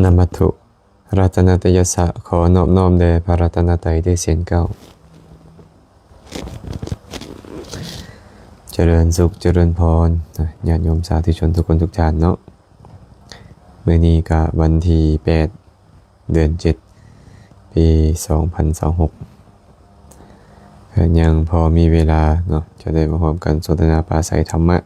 ນະມັດຖຸ ລັດຕະນະຕະຍະສະ ຂໍນອບນ້ອມແດ່ພະລັດຕະນະໄຕດ້ວຍເຊັ່ນເກົ່າ. ຈະເລີນສຸກ ຈະເລີນພອນ ຍາດໂຍມສາທຸຊົນທຸກຄົນທຸກທ່ານເນາະ. ມື້ນີ້ກະວັນທີແປດ ເດືອນເຈັດ ປີສອງພັນຊາວຫົກ ກະຍັງພໍມີເວລາເນາະ ຈະໄດ້ມາຮ່ວມກັນສົນທະນາປາໄສທຳມະ.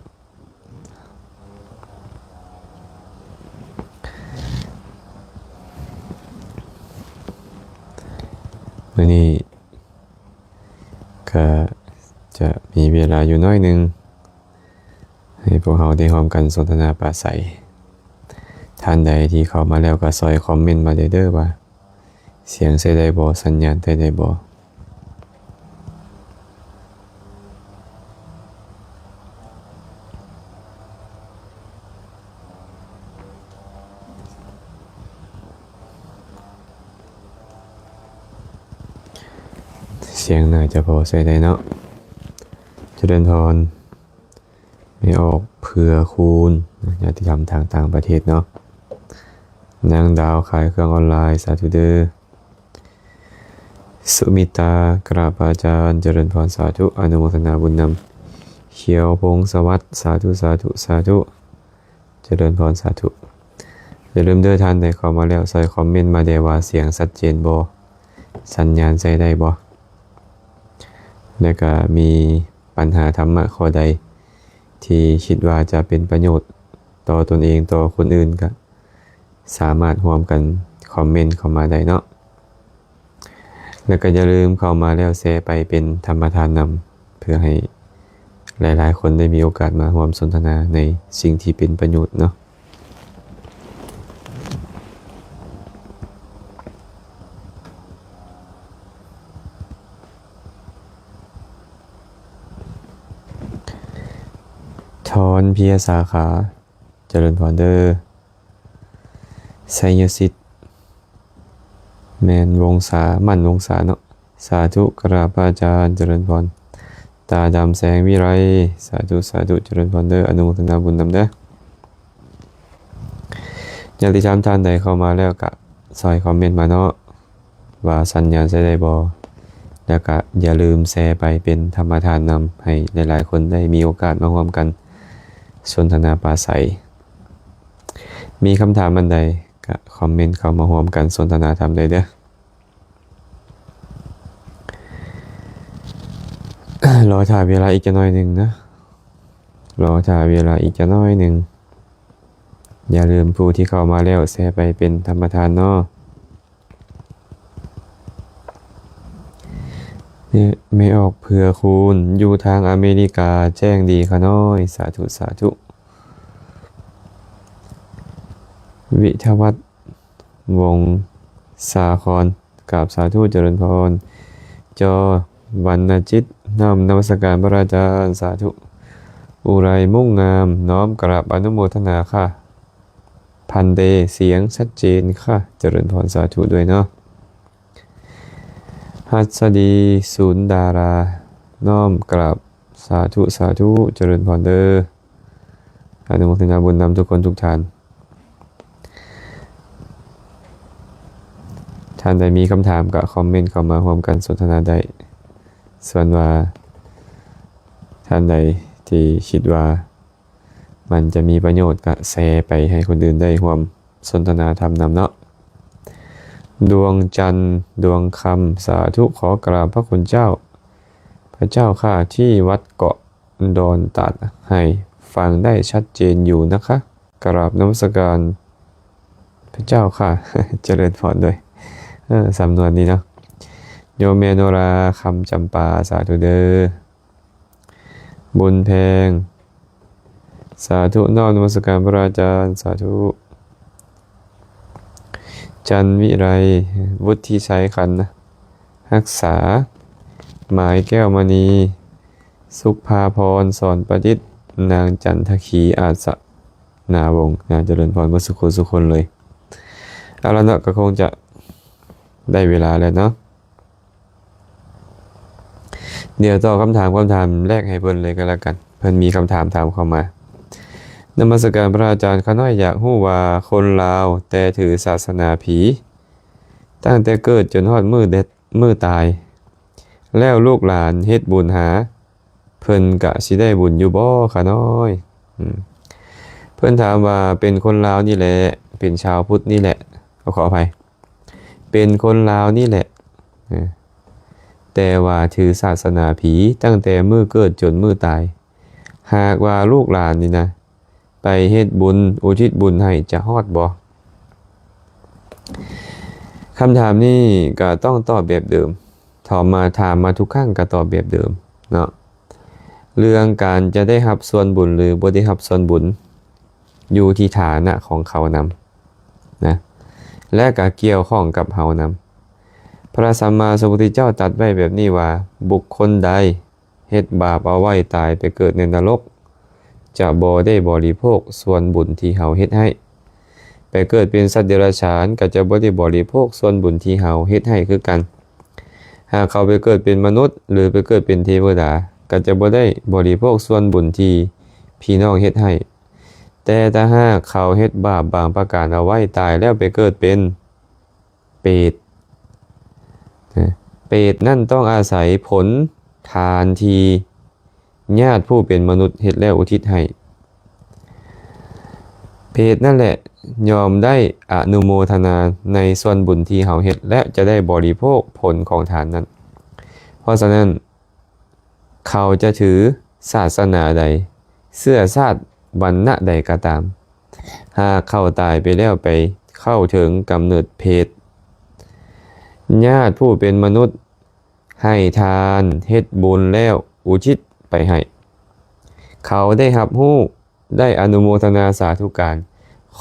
ມື້ນີ້ກະຈະມີເວລາຢູ່ໜ້ອຍໜຶ່ງ ໃຫ້ພວກເຮົາໄດ້ຮ່ວມກັນສົນທະນາປາໄສ. ທ່ານໃດທີ່ເຂົ້າມາແລ້ວກໍຊ່ອຍຄອມເມັນມາເດີເດີວ່າ ສຽງໃຊ້ໄດ້ບໍ່? ສັນຍານໃຊ້ໄດ້ບໍ່? ສຽງໜ້າຈະພໍໃຊ້ໄດ້ເນາະ. ຈະເລີນພອນ ແມ່ອອກເຜືອຄູນ ຍາດຕິທຳທາງຕ່າງປະເທດເນາະ. ນາງດາວຂາຍເຄື່ອງອອນລາຍ ສາທຸເດີ. ສຸມິຕາ ກະລະພະອາຈານ ຈະເລີນພອນ ສາທຸ ອະນຸໂມທະນາບຸນນຳ. ຂຽວພົງສະຫວັດ ສາທຸ ສາທຸ ສາທຸ ຈະເລີນພອນ ສາທຸ. ຢ່າລືມເດີ ທ່ານໃດເຂົ້າມາແລ້ວ ຊ່ອຍຄອມເມັນມາແດ່ວ່າ ສຽງຊັດເຈນບໍ່? ສັນຍານໃຊ້ໄດ້ບໍ່? ແລະກະມີ ບັນຫາທຳມະຂໍ້ໃດທີ່ຄິດວ່າຈະເປັນປະໂຫຍດຕໍ່ຕົນເອງ, ຕໍ່ຄົນອື່ນ, ກະສາມາດຮ່ວມກັນຄອມເມັນເຂົ້າມາໄດ້ເນາະ. ແລະກະຢ່າລືມເຂົ້າມາແລ້ວແຊໄປເປັນທຳມະທານນຳ ເພື່ອໃຫ້ຫຼາຍໆຄົນໄດ້ມີໂອກາດມາຮ່ວມສົນທະນາໃນສິ່ງທີ່ເປັນປະໂຫຍດເນາະ. ທອນ ເພຍສາຂາ ຈະເລີນພອນເດີ. ໄຊຍະສິດ ແມ່ນວົງສາ ໝັ້ນວົງສາເນາະ. ສາທຸ ກະລາບພະອາຈານ ຈະເລີນພອນ. ຕາດຳ ແສງວິໄລ ສາທຸ ສາທຸ ຈະເລີນພອນເດີ ອະນຸໂມທະນາບຸນນຳເດີ. ຍາດຕິທຳທ່ານໃດເຂົ້າມາແລ້ວກະຊ່ອຍຄອມເມັນມາເນາະ ວ່າສັນຍານໃຊ້ໄດ້ບໍ່ ແລ້ວກະຢ່າລືມແຊໄປເປັນທຳມະທານນຳ ໃຫ້ຫຼາຍໆຄົນໄດ້ມີໂອກາດມາຮ່ວມກັນສົນທະນາປາໄສ. ມີຄຳຖາມອັນໃດກະຄອມເມັນເຂົ້າມາຮ່ວມກັນສົນທະນາທຳໄດ້ເດີ. ລໍຖ້າເວລາອີກຈັກໜ້ອຍໜຶ່ງນະ ລໍຖ້າເວລາອີກຈັກໜ້ອຍໜຶ່ງ. ຢ່າລືມຜູ້ທີ່ເຂົ້າມາແລ້ວແຊໄປເປັນທຳມະທານເນາະ. ແມ່ອອກເຜືອຄູນ ຢູ່ທາງອາເມລິກາແຈ້ງດີຂ້ານ້ອຍ ສາທຸ ສາທຸ. ວິທະວັດ ວົງສາຄອນ ກາບສາທຸ ຈະເລີນພອນ. ຈໍ ວັນນະຈິດ ນ້ອມນະມັດສະການພະອາຈານ ສາທຸ. ອຸໄລ ມຸ້ງງາມ ນ້ອມກາບອະນຸໂມທະນາຄ່ະ ພັນເຕ. ສຽງຊັດເຈນຄ່ະ ຈະເລີນພອນ ສາທຸດ້ວຍເນາະ. ຫັດສະດີ ສູນດາລາ ນ້ອມກາບ ສາທຸ ສາທຸ ຈະເລີນພອນເດີ ອະນຸໂມທະນາບຸນນຳທຸກຄົນທຸກທ່ານ. ທ່ານໃດມີຄຳຖາມກະຄອມເມັນເຂົ້າມາຮ່ວມກັນສົນທະນາໄດ້. ສ່ວນວ່າທ່ານໃດທີ່ຄິດວ່າມັນຈະມີປະໂຫຍດກະແຊໄປໃຫ້ຄົນອື່ນໄດ້ຮ່ວມ ສົນທະນາທຳນຳເນາະ. ດວງຈັນ ດວງຄຳ ສາທຸ ຂໍກາບພະຄຸນເຈົ້າ ພະເຈົ້າຂ້າ ທີ່ວັດເກາະດອນຕາດໄຮ່ ຟັງໄດ້ຊັດເຈນຢູ່ນະຄະ ກາບນະມັດສະການພະເຈົ້າຂ້າ ຈະເລີນພອນດ້ວຍ. ເອີ ສຳນວນນີ້ເນາະ. ໂຍມແມ່ໂນລາ ຄຳຈຳປາ ສາທຸເດີ. ບຸນແພງ ສາທຸ ນ້ອມນະມັດສະການພະອາຈານ ສາທຸ. ຈັນວິໄລ ວຸດທິໄຊ ຂັນຮັກສາ ໝາຍແກ້ວມະນີ ສຸກພາພອນ ສອນປະດິດ ນາງຈັນທະຂີ ອາດສະນາວົງ ນາງຈະເລີນພອນ ເບິດສຸຂູສຸຄົນເລີຍ. ເອົາລະເນາະ ກໍຄົງຈະໄດ້ເວລາແລ້ວເນາະ. ດຽວຕອບຄຳຖາມ ຄຳຖາມແລກໃຫ້ເພິ່ນເລີຍກໍແລ້ວກັນ. ເພິ່ນມີຄຳຖາມຖາມເຂົ້າມາ. ນະມັດສະການພະອາຈານ. ຂ້ານ້ອຍຢາກຮູ້ວ່າຄົນລາວແຕ່ຖືສາສະໜາຜີ ຕັ້ງແຕ່ເກີດຈົນຮອດມື້ເດັດ ມື້ຕາຍ ແລ້ວລູກຫຼານເຮັດບຸນຫາ ເພິ່ນກະຊິໄດ້ບຸນຢູ່ບໍ່ ຂ້ານ້ອຍ? ອືມ ເພິ່ນຖາມວ່າເປັນຄົນລາວນີ້ແຫຼະ ເປັນຊາວພຸດນີ້ແຫຼະ ຂໍອະໄພ ເປັນຄົນລາວນີ້ແຫຼະ ເອີ ແຕ່ວ່າຖືສາສະໜາຜີຕັ້ງແຕ່ມື້ເກີດຈົນມື້ຕາຍ. ຫາກວ່າລູກຫຼານນີ້ນະ ໄປເຮັດບຸນ ອຸທິດບຸນໃຫ້ ຈະຮອດບໍ່? ຄຳຖາມນີ້ກໍຕ້ອງຕອບແບບເດີມ. ຖາມມາ ຖາມມາທຸກຄັ້ງກໍຕອບແບບເດີມເນາະ. ເລື່ອງການຈະໄດ້ຮັບສ່ວນບຸນ ຫຼື ບໍ່ໄດ້ຮັບສ່ວນບຸນ ຢູ່ທີ່ຖານະຂອງເຂົານຳນະ ແລະ ກໍກ່ຽວຂ້ອງກັບເຮົານຳ. ພະສຳມາສຳພຸດທະເຈົ້າຕັດໄວ້ແບບນີ້ວ່າ ບຸກຄົນໃດເຮັດບາບເອົາໄວ້ຕາຍໄປເກີດໃນນະລົກ ຈະບໍ່ໄດ້ບໍລິໂພກສ່ວນບຸນທີ່ເຮົາເຮັດໃຫ້. ໄປເກີດເປັນສັດເດຍລະສານ ກໍຈະບໍ່ໄດ້ບໍລິໂພກສ່ວນບຸນທີ່ເຮົາເຮັດໃຫ້ຄືກັນ. ຫາກເຂົາໄປເກີດເປັນມະນຸດ ຫຼື ໄປເກີດເປັນເທວະດາ ກໍຈະບໍ່ໄດ້ບໍລິໂພກສ່ວນບຸນທີ່ພີ່ນ້ອງເຮັດໃຫ້. ແຕ່ຖ້າຫາກເຂົາເຮັດບາບບາງປະການເອົາໄວ້ ຕາຍແລ້ວໄປເກີດເປັນເປດ ເປດນັ້ນຕ້ອງອາໄສຜົນທານທີ່ ຍາດຜູ້ເປັນມະນຸດເຮັດແລ້ວອຸທິດໃຫ້. ເປດນັ້ນແຫຼະ ຍ່ອມໄດ້ອະນຸໂມທະນາໃນສ່ວນບຸນທີ່ເຮົາເຮັດ ແລະ ຈະໄດ້ບໍລິໂພກຜົນຂອງທານນັ້ນ. ເພາະສະນັ້ນ ເຂົາຈະຖືສາສະໜາໃດ ເຊື້ອຊາດວັນນະໃດກໍຕາມ, ຫາກເຂົາຕາຍໄປແລ້ວໄປເຂົ້າເຖິງກຳເນີດເປດ, ຍາດຜູ້ເປັນມະນຸດ ໃຫ້ທານເຮັດບຸນແລ້ວອຸທິດໄປໃຫ້. ເຂົາໄດ້ຮັບຮູ້ ໄດ້ອະນຸໂມທະນາສາທຸການ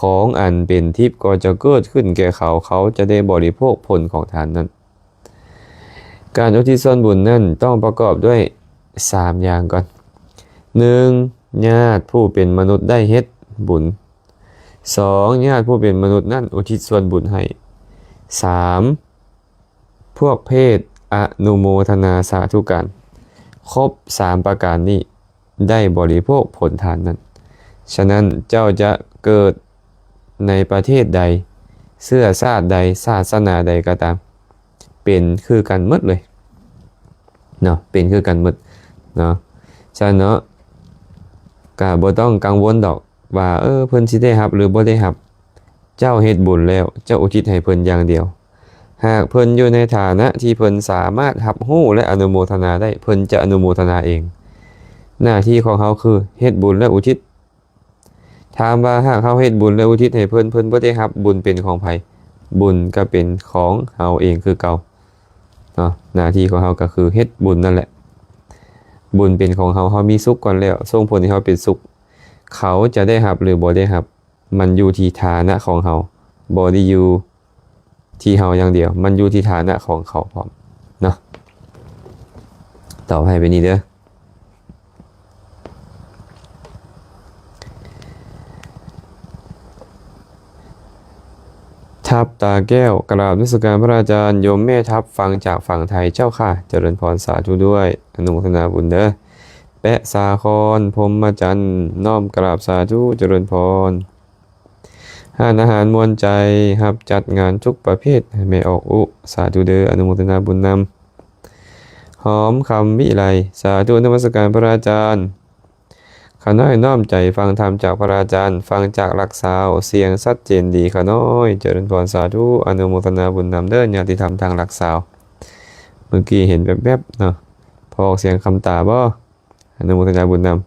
ຂອງອັນເປັນທິບກໍຈະເກີດຂຶ້ນແກ່ເຂົາ, ເຂົາຈະໄດ້ບໍລິໂພກຜົນຂອງທານນັ້ນ. ການອຸທິດສ່ວນບຸນນັ້ນຕ້ອງປະກອບດ້ວຍສາມຢ່າງກ່ອນ. ໜຶ່ງ, ຍາດຜູ້ເປັນມະນຸດໄດ້ເຮັດບຸນ. ສອງ, ຍາດຜູ້ເປັນມະນຸດນັ້ນອຸທິດສ່ວນບຸນໃຫ້. ສາມ, ພວກເປດອະນຸໂມທະນາສາທຸການ. ຄົບສາມປະການນີ້ໄດ້ບໍລິໂພກຜົນທານນັ້ນ. ສະນັ້ນເຈົ້າຈະເກີດໃນປະເທດໃດ, ເຊື້ອຊາດໃດ, ສາສະໜາໃດກໍຕາມ, ເປັນຄືກັນໝົດເລີຍເນາະ, ເປັນຄືກັນໝົດເນາະ. ສະນັ້ນເນາະ, ກະບໍ່ຕ້ອງກັງວົນດອກ ວ່າ ເອີ ເພິ່ນຊິໄດ້ຮັບ ຫຼື ບໍ່ໄດ້ຮັບ. ເຈົ້າເຮັດບຸນແລ້ວ ເຈົ້າອຸທິດໃຫ້ເພິ່ນຢ່າງດຽວ. ຫາກເພິ່ນຢູ່ໃນຖານະທີ່ເພິ່ນສາມາດຮັບຮູ້ ແລະ ອະນຸໂມທະນາໄດ້, ເພິ່ນຈະອະນຸໂມທະນາເອງ. ໜ້າທີ່ຂອງເຮົາຄືເຮັດບຸນ ແລະ ອຸທິດ. ຖາມວ່າຫາກເຮົາເຮັດບຸນ ແລະ ອຸທິດໃຫ້ເພິ່ນ, ເພິ່ນບໍ່ໄດ້ຮັບ, ບຸນເປັນຂອງໃຜ? ບຸນກໍເປັນຂອງເຮົາເອງຄືເກົ່າເນາະ. ໜ້າທີ່ຂອງເຮົາກໍຄືເຮັດບຸນນັ້ນແຫຼະ. ບຸນເປັນຂອງເຮົາ, ເຮົາມີສຸກກ່ອນແລ້ວ, ສົ່ງຜົນໃຫ້ເຮົາເປັນສຸກ. ເຂົາຈະໄດ້ຮັບ ຫຼື ບໍ່ໄດ້ຮັບ, ມັນຢູ່ທີ່ຖານະຂອງເຮົາ, ບໍ່ໄດ້ຢູ່ທີ່ເຮົາຢ່າງດຽວ, ມັນຢູ່ທີ່ຖານະຂອງເຂົາພ້ອມເນາະ. ຕອບໃຫ້ໄປນີ້ເດີ. ທັບຕາແກ້ວ, ກະລາບນະມັດສະການພະອາຈານ, ໂຍມແມ່ທັບ ຟັງຈາກຝັ່ງໄທເຈົ້າຄ່ະ. ຈະເລີນພອນ, ສາທຸດ້ວຍ, ອະນຸໂມທະນາບຸນເດີ. ແປະສາຄອນ ພົມມະຈັນ, ນ້ອມກະລາບສາທຸ, ຈະເລີນພອນ. ຮ້ານອາຫານມ່ວນໃຈ ຮັບຈັດງານທຸກປະເພດໃຫ້ແມ່ອອກອຸ, ສາທຸເດີ, ອະນຸໂມທະນາບຸນນຳ. ຫອມຄຳວິໄລ, ສາທຸນະມັດສະການພະອາຈານ. ຂ້ານ້ອຍນ້ອມໃຈຟັງທຳຈາກພະອາຈານ, ຟັງຈາກຫຼັກຊາວ, ສຽງຊັດເຈນດີຂ້ານ້ອຍ. ຈະເລີນພອນ, ສາທຸ, ອະນຸໂມທະນາບຸນນຳເດີ ຍາດຕິທຳທາງຫຼັກຊາວ. ເມື່ອກີ້ເຫັນແວບໆເນາະ, ພໍອອກສຽງຄຳຕາບໍ່? ອະນຸໂມທະນາບຸນນຳ.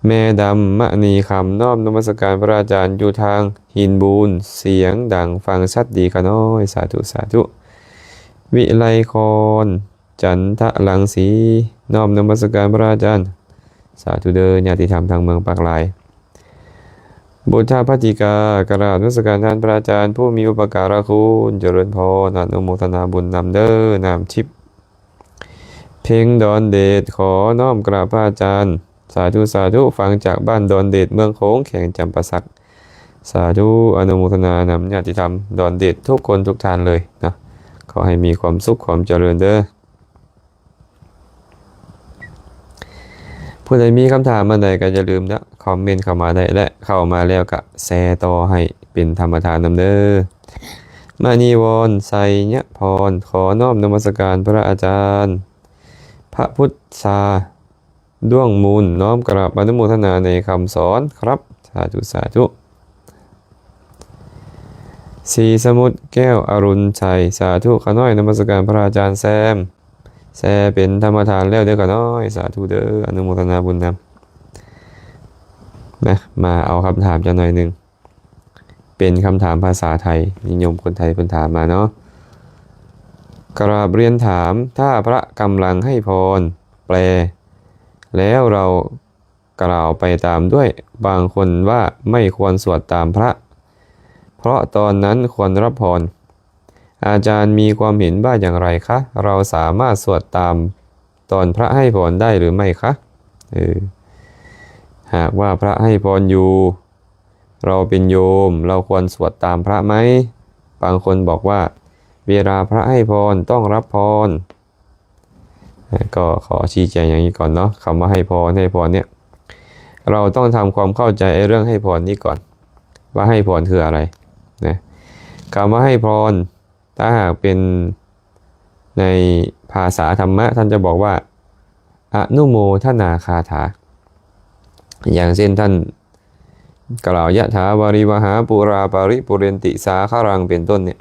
ແມ່ດຳມະນີຄຳ ນ້ອມນະມັດສະການພະອາຈານ, ຢູ່ທາງຫີນບູນ, ສຽງດັງຟັງຊັດດີຂ້ານ້ອຍ. ສາທຸ, ສາທຸ. ວິໄລຄອນ ຈັນທະລັງສີ, ນ້ອມນະມັດສະການພະອາຈານ. ສາທຸເດີ ຍາດຕິທຳທາງເມືອງປາກລາຍ. ບຸດທະພັດຕິກາ, ກະລາບນະມັດສະການທ່ານພະອາຈານຜູ້ມີອຸປະກາລະຄຸນ. ຈະເລີນພອນ, ອະນຸໂມທະນາບຸນນຳເດີ, ນ້ຳທິບ. ເພັງດອນເດດ, ຂໍນ້ອມກາບພະອາຈານ. ສາທຸ, ສາທຸ, ຟັງຈາກບ້ານດອນເດດ, ເມືອງໂຂງ, ແຂວງຈຳປາສັກ. ສາທຸ, ອະນຸໂມທະນານຳຍາດຕິທຳດອນເດດທຸກຄົນທຸກທ່ານເລີຍເນາະ. ຂໍໃຫ້ມີຄວາມສຸກຄວາມຈະເລີນເດີ. ຜູ້ໃດມີຄຳຖາມອັນໃດກໍຢ່າລືມເນາະ ຄອມເມັນເຂົ້າມາໄດ້ ແລະ ເຂົ້າມາແລ້ວກໍແຊຕໍ່ໃຫ້ເປັນທຳມະທານນຳເດີ. ມະນີວອນ ໄຊຍະພອນ ຂໍນ້ອມນະມັດສະການພະອາຈານ ພະພຸດຊາ ດ້ວງມູນ ນ້ອມກາບອະນຸໂມທະນາໃນຄຳສອນຄັບ ສາທຸ ສາທຸ. ສີສະໝຸດ ແກ້ວອະລຸນໄຊ ສາທຸ ຂ້ານ້ອຍນະມັດສະການພະອາຈານແຊມ ແຊເປັນທຳມະທານແລ້ວເດີຂ້ານ້ອຍ ສາທຸເດີ ອະນຸໂມທະນາບຸນນຳ. ມາ ມາເອົາຄຳຖາມຈັກໜ້ອຍໜຶ່ງ ເປັນຄຳຖາມພາສາໄທ ນິຍົມຄົນໄທເພິ່ນຖາມມາເນາະ. ກະລາບຮຽນຖາມ ຖ້າພະກຳລັງໃຫ້ພອນ ແປ ແລ້ວເຮົາ ກ່າວໄປຕາມດ້ວຍ ບາງຄົນວ່າໄມ່ຄວນສວດຕາມພະ ເພາະຕອນນັ້ນຄວນຮັບພອນ ອາຈານມີຄວາມເຫັນວ່າຢ່າງໄລຄະ? ເຮົາສາມາດສວດຕາມຕອນພະໃຫ້ພອນໄດ້ຫຼືໄມ່ຄະ? ເອີ ຫາກວ່າພະໃຫ້ພອນຢູ່ ເຮົາເປັນໂຍມ ເຮົາຄວນສວດຕາມພະໄໝ? ບາງຄົນບອກວ່າ ເວລາພະໃຫ້ພອນຕ້ອງຮັບພອນ. ກໍຂໍຊີ້ແຈງຢ່າງນີ້ກ່ອນເນາະ ຄຳວ່າໃຫ້ພອນ ໃຫ້ພອນເນີ້ຍ ເຮົາຕ້ອງທຳຄວາມເຂົ້າໃຈໄອ້ເລື່ອງໃຫ້ພອນນີ້ກ່ອນ ວ່າໃຫ້ພອນຄືອະໄລນະ. ຄຳວ່າໃຫ້ພອນ ຖ້າຫາກເປັນໃນພາສາທຳມະ ທ່ານຈະບອກວ່າ ອະນຸໂມທະນາຄາຖາ ຢ່າງເຊັ່ນທ່ານ ກ່າວ ຍະຖາວາລິວະຫາ ປູຣາປະລິປູເຣນຕິສາຄະລັງ ເປັນຕົ້ນເນີ້ຍ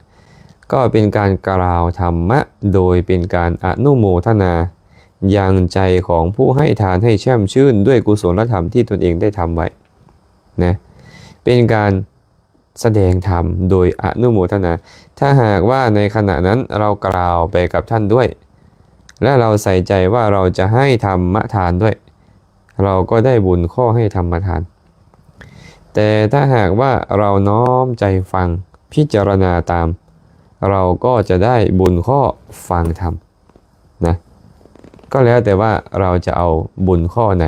ກໍເປັນການກ່າວທຳມະໂດຍເປັນການອະນຸໂມທະນາຍັງໃຈຂອງຜູ້ໃຫ້ທານໃຫ້ແຊ່ມຊື່ນດ້ວຍກຸສົນລະທຳທີ່ຕົນເອງໄດ້ທຳໄວ້ນະ ເປັນການສະແດງທຳໂດຍອະນຸໂມທະນາ. ຖ້າຫາກວ່າໃນຂະນະນັ້ນເຮົາກ່າວໄປກັບທ່ານດ້ວຍ ແລະ ເຮົາໃສ່ໃຈວ່າເຮົາຈະໃຫ້ທຳມະທານດ້ວຍ ເຮົາກໍໄດ້ບຸນຂໍ້ໃຫ້ທຳມະທານ. ແຕ່ຖ້າຫາກວ່າເຮົານ້ອມໃຈຟັງ ພິຈາລະນາຕາມ ເຮົາກໍຈະໄດ້ບຸນຂໍ້ຟັງທຳນະ. ກໍແລ້ວແຕ່ວ່າເຮົາຈະເອົາບຸນຂໍ້ໃດ.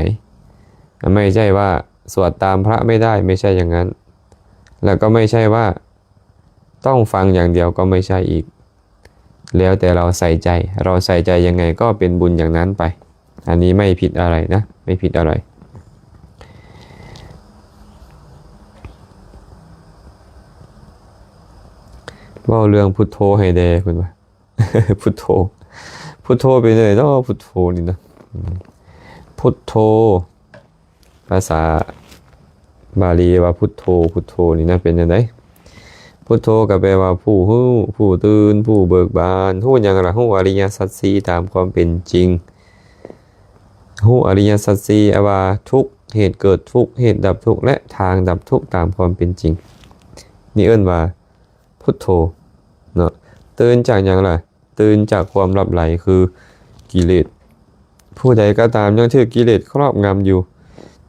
ໄມ່ໃຊ່ວ່າສວດຕາມພະໄມ່ໄດ້ ໄມ່ໃຊ່ຢ່າງນັ້ນ. ແລ້ວກໍໄມ່ໃຊ່ວ່າ ຕ້ອງຟັງຢ່າງດຽວກໍໄມ່ໃຊ່ອີກ ແລ້ວແຕ່ເຮົາໃສ່ໃຈ ເຮົາໃສ່ໃຈຍັງໄງກໍເປັນບຸນຢ່າງນັ້ນໄປ. ອັນນີ້ໄມ່ຜິດອະໄລນະ ໄມ່ຜິດອະໄລ. ເວົ້າເລື່ອງພຸດໂທໃຫ້ແດ່ ເພິ່ນວ່າ ພຸດໂທ ພຸດໂທເປັນຈັ່ງໃດເນາະ? ພຸດໂທນີ້ນະ ອືມ ພຸດໂທ ພາສາບາລີວ່າພຸດໂທ ພຸດໂທນີ້ນະ ເປັນຈັ່ງໃດ? ພຸດໂທກໍແປວ່າຜູ້ຮູ້ ຜູ້ຕື່ນ ຜູ້ເບີກບານ. ຮູ້ຫຍັງລະ? ຮູ້ອະລິຍະສັດສີ່ຕາມຄວາມເປັນຈິງ. ຮູ້ອະລິຍະສັດສີ່ ອາ ວ່າທຸກ ເຫດເກີດທຸກ ເຫດດັບທຸກ ແລະ ທາງດັບທຸກຕາມຄວາມເປັນຈິງ. ນີ້ເອີ້ນວ່າພຸດໂທເນາະ. ຕື່ນຈາກຫຍັງລະ? ຕື່ນຈາກຄວາມຫຼັບໄຫຼຄືກິເລດ. ຜູ້ໃດກໍຕາມຍັງຖືກກິເລດຄອບງຳຢູ່,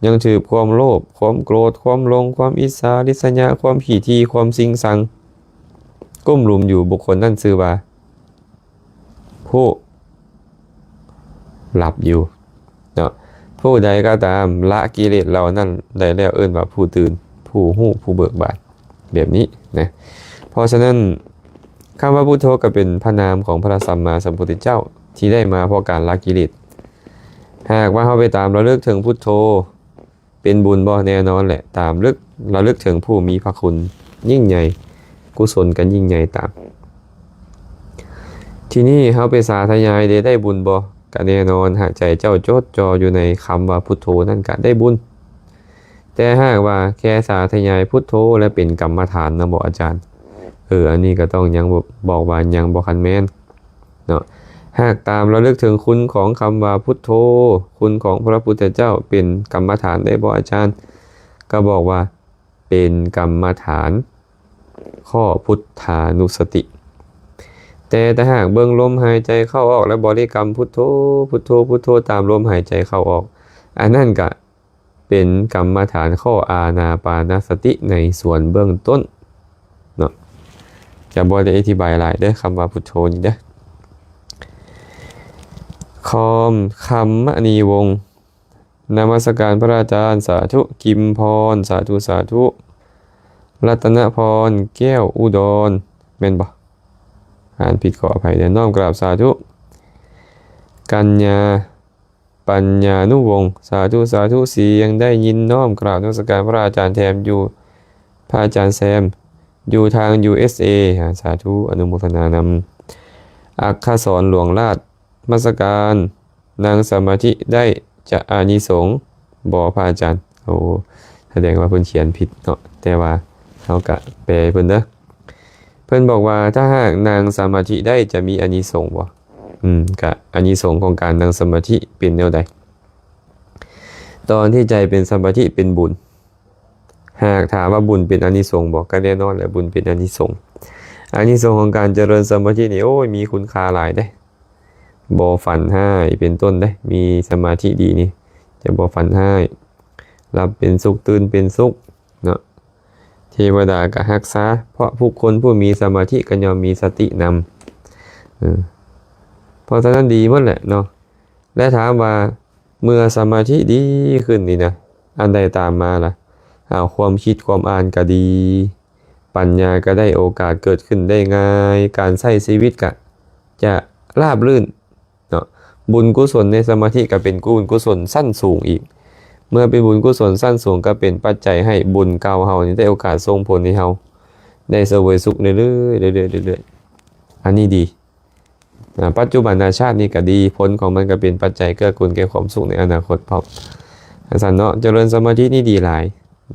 ຍັງຖືກຄວາມໂລບ, ຄວາມໂກດ, ຄວາມຫຼົງ, ຄວາມອິດສາລິດສະຍາ, ຄວາມຂີ້ຖີ່, ຄວາມຊິງຊັງ ກຸ້ມລຸມຢູ່, ບຸກຄົນນັ້ນຊື່ວ່າຜູ້ຫຼັບຢູ່. ເນາະ ຜູ້ໃດກໍຕາມລະກິເລດເຫຼົ່ານັ້ນໄດ້ແລ້ວ ເອີ້ນວ່າຜູ້ຕື່ນ, ຜູ້ຮູ້, ຜູ້ເບີກບານ ແບບນີ້ນະ. ເພາະສະນັ້ນ ຄຳວ່າພຸດໂທກໍເປັນພະນາມຂອງພະສຳມາສຳພຸດທະເຈົ້າ ທີ່ໄດ້ມາເພາະການລະກິເລດ. ຫາກວ່າເຮົາໄປຕາມລະລຶກເຖິງພຸດໂທ ເປັນບຸນບໍ່? ແນ່ນອນແຫຼະ, ຕາມລະລຶກ ລະລຶກເຖິງຜູ້ມີພະຄຸນຍິ່ງໃຫຍ່, ກຸສົນກໍຍິ່ງໃຫຍ່ຕາມ. ທີນີ້ເຮົາໄປສາທະຍາຍໄດ້ ໄດ້ບຸນບໍ່? ກໍແນ່ນອນ, ຫາກໃຈເຈົ້າຈົດຈ່ອຢູ່ໃນຄຳວ່າພຸດໂທນັ້ນ ກໍໄດ້ບຸນ. ແຕ່ຫາກວ່າແຄ່ສາທະຍາຍພຸດໂທ ແລະ ເປັນກຳມະຖານນະບໍອາຈານ? ເອີ ອັນນີ້ກໍຕ້ອງຍັງ ບອກວ່າຍັງບໍ່ຄັນແມ່ນ. ເນາະ ຫາກຕາມລະລຶກເຖິງຄຸນຂອງຄຳວ່າພຸດໂທ, ຄຸນຂອງພະພຸດທະເຈົ້າເປັນກຳມະຖານໄດ້ບໍ່ອາຈານ? ກໍບອກວ່າເປັນກຳມະຖານຂໍ້ພຸດທານຸສະຕິ. ແຕ່ຖ້າຫາກເບິ່ງລົມຫາຍໃຈເຂົ້າອອກ ແລະ ບໍລິກຳພຸດໂທ ພຸດໂທ ພຸດໂທ ຕາມລົມຫາຍໃຈເຂົ້າອອກ, ອັນນັ້ນກະ ເປັນກຳມະຖານຂໍ້ອານາປານະສະຕິໃນສ່ວນເບື້ອງຕົ້ນເນາະ. ຈະບໍ່ໄດ້ອະທິບາຍຫຼາຍເດີ້ ຄຳວ່າພຸດໂທນີ້ເດີ້. ຄອມ ຄຳມະນີວົງ ນະມັດສະການພະອາຈານ ສາທຸ. ກິມພອນ ສາທຸ ສາທຸ. ລັດຕະນະພອນ ແກ້ວອຸດອນ ແມ່ນບໍ່? ອ່ານຜິດຂໍອະໄພເດີ້ ນ້ອມກາບສາທຸ. ກັນຍາ ປັນຍານຸວົງ ສາທຸ ສາທຸ ສຽງໄດ້ຍິນ ນ້ອມກາບນະມັດສະການພະອາຈານແຊມຢູ່ ພະອາຈານແຊມ ຢູ່ທາງຢູເອັສເອ ອາ ສາທຸ ອະນຸໂມທະນານຳ. ອັກຂະສອນຫຼວງລາດ ນະມັດສະການ ນັ່ງສະມາທິໄດ້ຈະອານິສົງບໍ່ພະອາຈານ? ໂອ້ ສະແດງວ່າເພິ່ນຂຽນຜິດເນາະ ແຕ່ວ່າເຮົາກະແປໃຫ້ເພິ່ນເດີ. ເພິ່ນບອກວ່າ ຖ້າຫາກນັ່ງສະມາທິໄດ້ຈະມີອານິສົງບໍ່? ອືມ ກະອານິສົງຂອງການນັ່ງສະມາທິເປັນແນວໃດ? ຕອນທີ່ໃຈເປັນສະມາທິເປັນບຸນ. ຫາກຖາມວ່າບຸນເປັນອານິສົງບໍ່? ກໍແນ່ນອນແຫຼະ ບຸນເປັນອານິສົງ. ອານິສົງຂອງການຈະເລີນສະມາທິນີ້ ໂອ້ຍ ມີຄຸນຄ່າຫຼາຍເດ້. ບໍ່ຝັນຮ້າຍເປັນຕົ້ນເດ້. ມີສະມາທິດີນີ້ ຈະບໍ່ຝັນຮ້າຍ, ຫຼັບເປັນສຸກ, ຕື່ນເປັນສຸກເນາະ. ເທວະດາກໍຮັກສາ, ເພາະບຸກຄົນຜູ້ມີສະມາທິກໍຍ່ອມມີສະຕິນຳ. ເອີ ເພາະສະນັ້ນດີໝົດແຫຼະເນາະ. ແລະ ຖາມວ່າເມື່ອສະມາທິດີຂຶ້ນນີ້ນະ ອັນໃດຕາມມາລະ? ອ້າວ ຄວາມຄິດຄວາມອ່ານກໍດີ, ປັນຍາກໍໄດ້ໂອກາດເກີດຂຶ້ນໄດ້ງ່າຍ, ການໃຊ້ຊີວິດກໍຈະລາບລື່ນເນາະ. ບຸນກຸສົນໃນສະມາທິກໍເປັນບຸນກຸສົນຊັ້ນສູງອີກ. ເມື່ອເປັນບຸນກຸສົນຊັ້ນສູງກໍເປັນປັດໄຈໃຫ້ບຸນເກົ່າເຮົານີ້ໄດ້ໂອກາດສົ່ງຜົນໃຫ້ເຮົາໄດ້ສະເຫວີຍສຸກເລື້ອຍໆ ເລື້ອຍໆ ເລື້ອຍໆ. ອັນນີ້ດີ. ອາ ປັດຈຸບັນນະຊາດນີ້ກໍດີ, ຜົນຂອງມັນກໍເປັນປັດໄຈເກື້ອກູນແກ່ຄວາມສຸກໃນອະນາຄົດພ້ອມ. ຈັ່ງຊັ້ນເນາະ, ຈະເລີນສະມາທິນີ້ດີຫຼາຍ,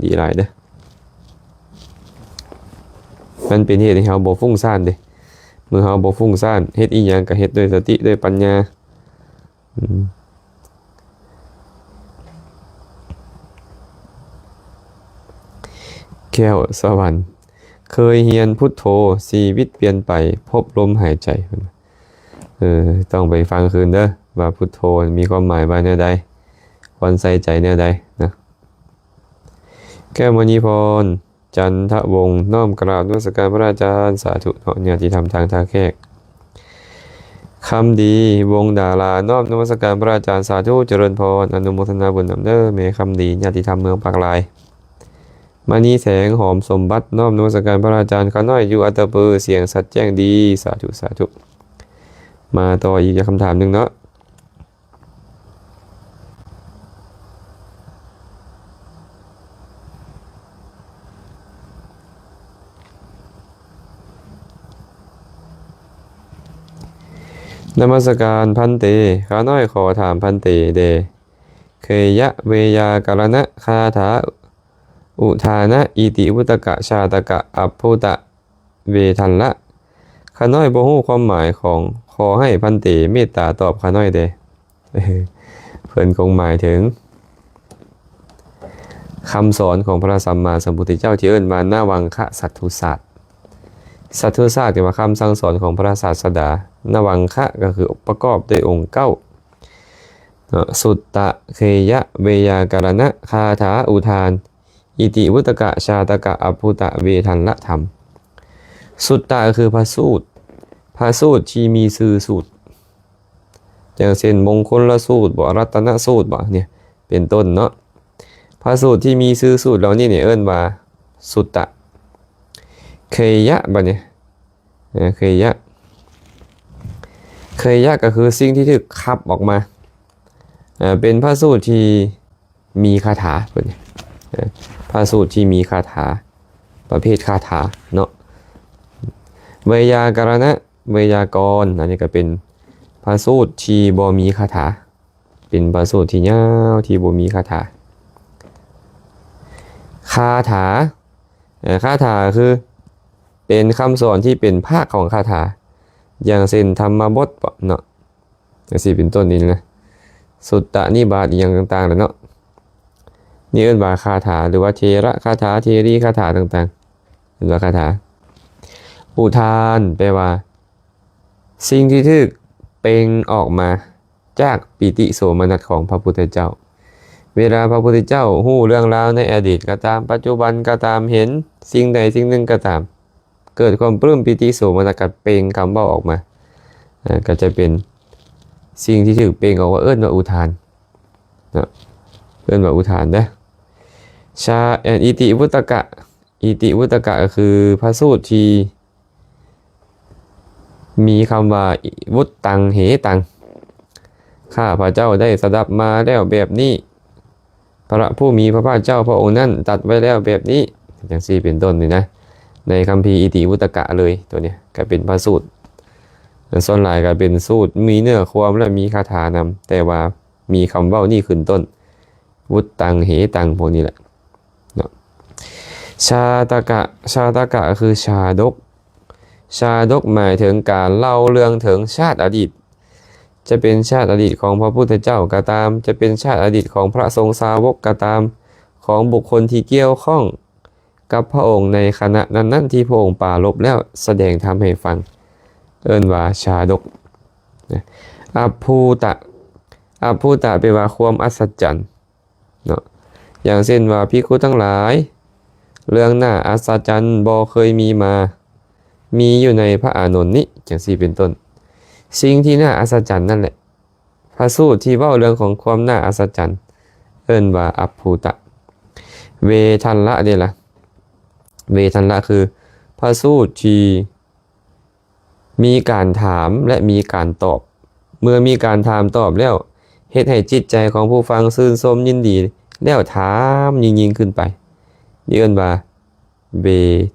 ດີຫຼາຍເດີ້. ມັນເປັນເຫດໃຫ້ເຮົາບໍ່ຟຸ້ງສ້ານເດ້. ເມື່ອເຮົາບໍ່ຟຸ້ງສ້ານ, ເຮັດອີ່ຫຍັງກໍເຮັດດ້ວຍສະຕິ, ດ້ວຍປັນຍາ. ອືມ. ແກ້ວສະຫວັນ ເຄີຍຮຽນພຸດໂທ ຊີວິດປ່ຽນໄປ ພົບລົມຫາຍໃຈ. ເອີ ຕ້ອງໄປຟັງຄືນເດີ້ ວ່າພຸດໂທມີຄວາມໝາຍວ່າແນວໃດ, ຄວນໃສ່ໃຈແນວໃດນະ. ແກ້ວມະນີພອນ ຈັນທະວົງ ນ້ອມກາບນະມັດສະການພະອາຈານ. ສາທຸເນາະ ຍາດຕິທຳທາງທ່າແຂກ. ຄຳດີ ວົງດາລາ ນ້ອມນະມັດສະການພະອາຈານ. ສາທຸ ຈະເລີນພອນ ອະນຸໂມທະນາບຸນນຳເດີ້ ແມ່ຄຳດີ ຍາດຕິທຳເມືອງປາກລາຍ. ມະນີແສງ ຫອມສົມບັດ ນ້ອມນະມັດສະການພະອາຈານ. ຂ້ານ້ອຍຢູ່ອັດຕະປື ສຽງຊັດແຈ້ງດີ. ສາທຸ ສາທຸ. ມາຕໍ່ອີກຄຳຖາມໜຶ່ງເນາະ. ນະມັດສະການພັນເຕ. ຂ້ານ້ອຍຂໍຖາມພັນເຕແດ່ ເຂຍະເວຍາກະລະນະຄາຖາ ອຸທານະ ອິຕິວຸດຕະກະ ຊາຕະກະ ອັບພູຕະ ເວທັນລະ. ຂ້ານ້ອຍບໍ່ຮູ້ຄວາມໝາຍຂອງ ຂໍໃຫ້ພັນເຕເມດຕາຕອບຂ້ານ້ອຍແດ່. ເພິ່ນຄົງໝາຍເຖິງຄຳສອນຂອງພະສຳມາສຳພຸດທະເຈົ້າ ທີ່ເອີ້ນວ່າ ນະວັງຄະສັດທຸສາດ. ສັດທຸສາດ ແປວ່າຄຳສັ່ງສອນຂອງພະສາສະດາ. ນະວັງຄະກໍຄືປະກອບດ້ວຍອົງເກົ້າເນາະ, ສຸດຕະ ເຂຍະ ເວຍາກະລະນະ ຄາຖາ ອຸທານ ອິຕິວຸດຕະກະ ຊາຕະກະ ອັບພູຕະ ເວທັນລະທຳ. ສຸດຕະກໍຄືພະສູດ, ພະສູດທີ່ມີຊື່ສູດ ຢ່າງເຊັ່ນ ມົງຄົນລະສູດບໍ ລັດຕະນະສູດບໍ ເນຍ ເປັນຕົ້ນເນາະ. ພະສູດທີ່ມີຊື່ສູດເຫຼົ່ານີ້ນີ້ເອີ້ນວ່າສຸດຕະ. ເຂຍະ ບາດນີ້ ເອີ ເຂຍະ ເຂຍະກໍຄືສິ່ງທີ່ຖືກຂັບອອກມາ, ເປັນພະສູດທີ່ ມີຄາຖາ ເພິ່ນ ເອີ ພະສູດທີ່ມີຄາຖາ ປະເພດຄາຖາເນາະ. ໄວຍາກະລະນະ ໄວຍາກອນ ອັນນີ້ກໍເປັນພະສູດທີ່ບໍ່ມີຄາຖາ, ເປັນພະສູດທີ່ຍາວທີ່ບໍ່ມີຄາຖາ. ຄາຖາ ເອີ ຄາຖາຄືເປັນຄຳສອນທີ່ເປັນພາກຂອງຄາຖາ, ຢ່າງເຊັ່ນ ທຳມະບົດເນາະ. ຈັ່ງຊີ້ເປັນຕົ້ນນີ້ນະ, ສຸດຕະນິບາດ ອີ່ຫຍັງຕ່າງໆແຫຼະເນາະ. ນີ້ເອີ້ນວ່າຄາຖາ ຫຼືວ່າເຖລະຄາຖາ ເຖລີຄາຖາຕ່າງໆ ເອີ້ນວ່າຄາຖາ. ອຸທານ ແປວ່າ ສິ່ງທີ່ຖືກເປັ່ງອອກມາຈາກປີຕິໂສມນັດຂອງພະພຸດທະເຈົ້າ. ເວລາພະພຸດທະເຈົ້າຮູ້ເລື່ອງລາວໃນອະດີດກໍຕາມ, ປັດຈຸບັນກໍຕາມ, ເຫັນສິ່ງໃດສິ່ງໜຶ່ງກໍຕາມ, ເກີດຄວາມປຶ້ມປີຕິໂສມະນັດ ກໍເປັ່ງຄຳເວົ້າອອກມາ, ເອີ ກໍຈະເປັນສິ່ງທີ່ຖືກເປັ່ງອອກມາ ເອີ້ນວ່າອຸທານເນາະ, ເອີ້ນວ່າອຸທານເດີ້. ຊາ ເອີ ອິຕິວຸດຕະກະ, ອິຕິວຸດຕະກະກໍຄືພະສູດທີ່ມີຄຳວ່າ ວຸດຕັງ ເຫຕັງ, ຄ ຂ້າພະເຈົ້າໄດ້ສະດັບມາແລ້ວແບບນີ້, ພະຜູ້ມີພະພາກເຈົ້າພະອົງນັ້ນຕັດໄວ້ແລ້ວແບບນີ້, ຈັ່ງຊີ້ເປັນຕົ້ນນີ້ນະ, ໃນຄຳພີອິຕິວຸດຕະກະເລີຍ. ຕົວນີ້ກະເປັນພະສູດ, ສ່ວນຫຼາຍກະເປັນສູດມີເນື້ອຄວາມ ແລະ ມີຄາຖານຳ, ແຕ່ວ່າມີຄຳເວົ້ານີ້ຂຶ້ນຕົ້ນ, ວຸດຕັງ ເຫຕັງ ພວກນີ້ແຫຼະເນາະ. ຊາຕະກະ, ຊາຕະກະກໍຄືຊາດົກ, ຊາດົກໝາຍເຖິງການເລົ່າເລື່ອງເຖິງຊາດອະດີດ, ຈະເປັນຊາດອະດີດຂອງພະພຸດທະເຈົ້າກໍຕາມ, ຈະເປັນຊາດອະດີດຂອງພະສົງສາວົກກໍຕາມ, ຂອງບຸກຄົນທີ່ກ່ຽວຂ້ອງກັບພະອົງໃນຂະນະນັ້ນໆ ທີ່ພະອົງປາລົບແລ້ວສະແດງທຳໃຫ້ຟັງ, ເອີ້ນວ່າຊາດົກ. ອັບພູຕະ, ອັບພູຕະແປວ່າຄວາມອັດສະຈັນເນາະ, ຢ່າງເຊັ່ນວ່າ ພິກຂຸທັງຫຼາຍ, ເລື່ອງໜ້າອັດສະຈັນບໍ່ເຄີຍມີມາ, ມີຢູ່ໃນພະອານົນນີ້, ຈັ່ງຊີ້ເປັນຕົ້ນ. ສິ່ງທີ່ໜ້າອັດສະຈັນນັ້ນແຫຼະ, ພະສູດທີ່ເວົ້າເລື່ອງຂອງຄວາມໜ້າອັດສະຈັນ ເອີ້ນວ່າອັບພູຕະ. ເວທັນລະເດລະ, ເວທັນລະຄືພະສູດທີ່ມີການຖາມ ແລະ ມີການຕອບ. ເມື່ອມີການຖາມຕອບແລ້ວ, ເຮັດໃຫ້ຈິດໃຈຂອງຜູ້ຟັງຊື່ນຊົມຍິນດີ, ແລ້ວຖາມຍິ່ງໆຂຶ້ນໄປ. ນີ້ເອີ້ນວ່າ ເວ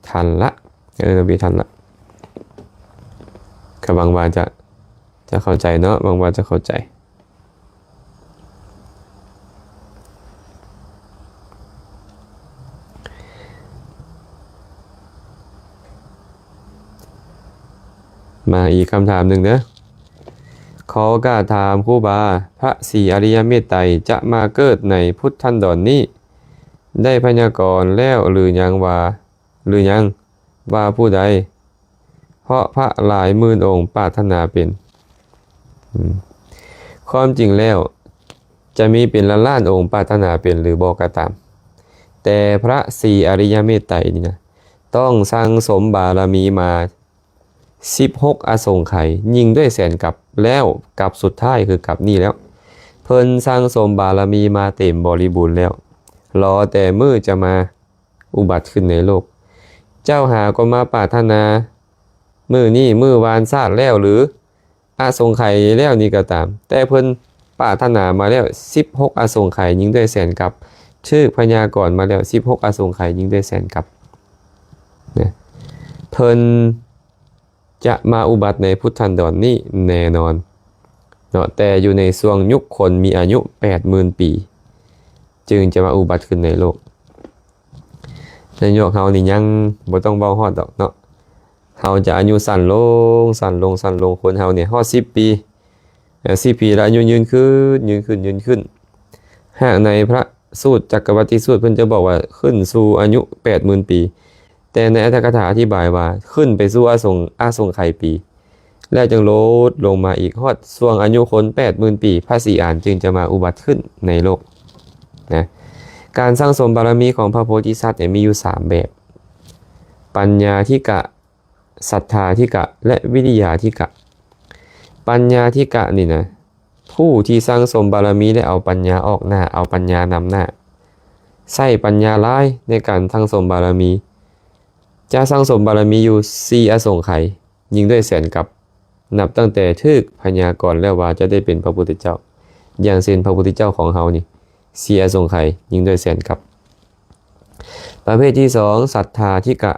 ທັນລະ, ເອີ້ນເວທັນລະ. ກໍຫວັງວ່າຈະ, ຈະເຂົ້າໃຈເນາະ, ຫວັງວ່າຈະເຂົ້າໃຈ. ມາອີກຄຳຖາມໜຶ່ງເດີ. ຂໍກາບຖາມຄູບາ, ພະສີອະລິຍະເມດໄຕຈະມາເກີດໃນພຸດທັນດອນນີ້ ໄດ້ພະຍາກອນແລ້ວຫຼືຍັງວ່າ, ຫຼືຍັງວ່າຜູ້ໃດ? ເພາະພະຫຼາຍໝື່ນອົງປາດຖະໜາເປັນ. ອືມ ຄວາມຈິງແລ້ວ ຈະມີເປັນລ້ານໆອົງປາດຖະໜາເປັນຫຼືບໍ່ກໍຕາມ, ແຕ່ພະສີອະລິຍະເມດໄຕນີ້ນະ ຕ້ອງສັ່ງສົມບາລະມີມາສິບຫົກອະສົງໄຂ ຍິ່ງດ້ວຍແສນກັບ, ແລ້ວກັບສຸດທ້າຍຄືກັບນີ້ແລ້ວ. ເພິ່ນສັ່ງສົມບາລະມີມາເຕັມບໍລິບູນແລ້ວ, ລໍແຕ່ມື້ຈະມາອຸບັດຂຶ້ນໃນໂລກ. ເຈົ້າຫາກໍມາປາດຖະໜາມື້ນີ້ມື້ວານຊາດແລ້ວຫຼື ອະສົງໄຂແລ້ວນີ້ກໍຕາມ, ແຕ່ເພິ່ນປາດຖະໜາມາແລ້ວສິບຫົກອະສົງໄຂ ຍິ່ງດ້ວຍແສນກັບ, ຖືກພະຍາກອນມາແລ້ວສິບຫົກອະສົງໄຂ ຍິ່ງດ້ວຍແສນກັບນະ. ເພິ່ນຈະມາອຸບັດໃນພຸດທັນດອນນີ້ແນ່ນອນເນາະ, ແຕ່ຢູ່ໃນຊ່ວງຍຸກຄົນມີອາຍຸແປດໝື່ນປີ ຈຶ່ງຈະມາອຸບັດຂຶ້ນໃນໂລກ. ໃນຍຸກເຮົານີ້ຍັງບໍ່ຕ້ອງເວົ້າຮອດດອກເນາະ, ເຮົາຈະອາຍຸສັ້ນລົງ, ສັ້ນລົງ, ສັ້ນລົງ, ຄົນເຮົານີ້ຮອດສິບປີ, ເອີ ສິບປີແລ້ວອາຍຸຍືນຂຶ້ນ, ຍືນຂຶ້ນ, ຍືນຂຶ້ນ. ຫາກໃນພະສູດຈັກກະວັດຕິສູດ ເພິ່ນຈະບອກວ່າຂຶ້ນສູ່ອາຍຸແປດໝື່ນປີ, ແຕ່ໃນອັດຖະກະຖາອະທິບາຍວ່າ ຂຶ້ນໄປສູ່ອະສົງ, ອະສົງໄຂປີ, ແລ້ວຈຶ່ງລົດລົງມາອີກ, ຮອດຊ່ວງອາຍຸຄົນແປດໝື່ນປີ ພະສີອານຈຶ່ງຈະມາອຸບັດຂຶ້ນໃນໂລກນະ. ການສັ່ງສົມບາລະມີຂອງພະໂພທິສັດເນຍ ມີຢູ່ສາມແບບ, ປັນຍາທິກະ, ສັດທາທິກະ ແລະ ວິລິຍາທິກະ. ປັນຍາທິກະນີ້ນະ ຜູ້ທີ່ສັ່ງສົມບາລະມີ ແລະ ເອົາປັນຍາອອກໜ້າ, ເອົາປັນຍານຳໜ້າ, ໃຊ້ປັນຍາຫຼາຍໃນການສັ່ງສົມບາລະມີ, ຈະສັ່ງສົມບາລະມີຢູ່ສີ່ອະສົງໄຂ ຍິ່ງດ້ວຍແສນກັບ, ນັບຕັ້ງແຕ່ຖືກພະຍາກອນແລ້ວວ່າຈະໄດ້ເປັນພະພຸດທະເຈົ້າ. ຢ່າງເຊັ່ນ ພະພຸດທະເຈົ້າຂອງເຮົານີ້ ສີ່ອະສົງໄຂ ຍິ່ງດ້ວຍແສນກັບ. ປະເພດທີສອງ ສັດທາທິກະ,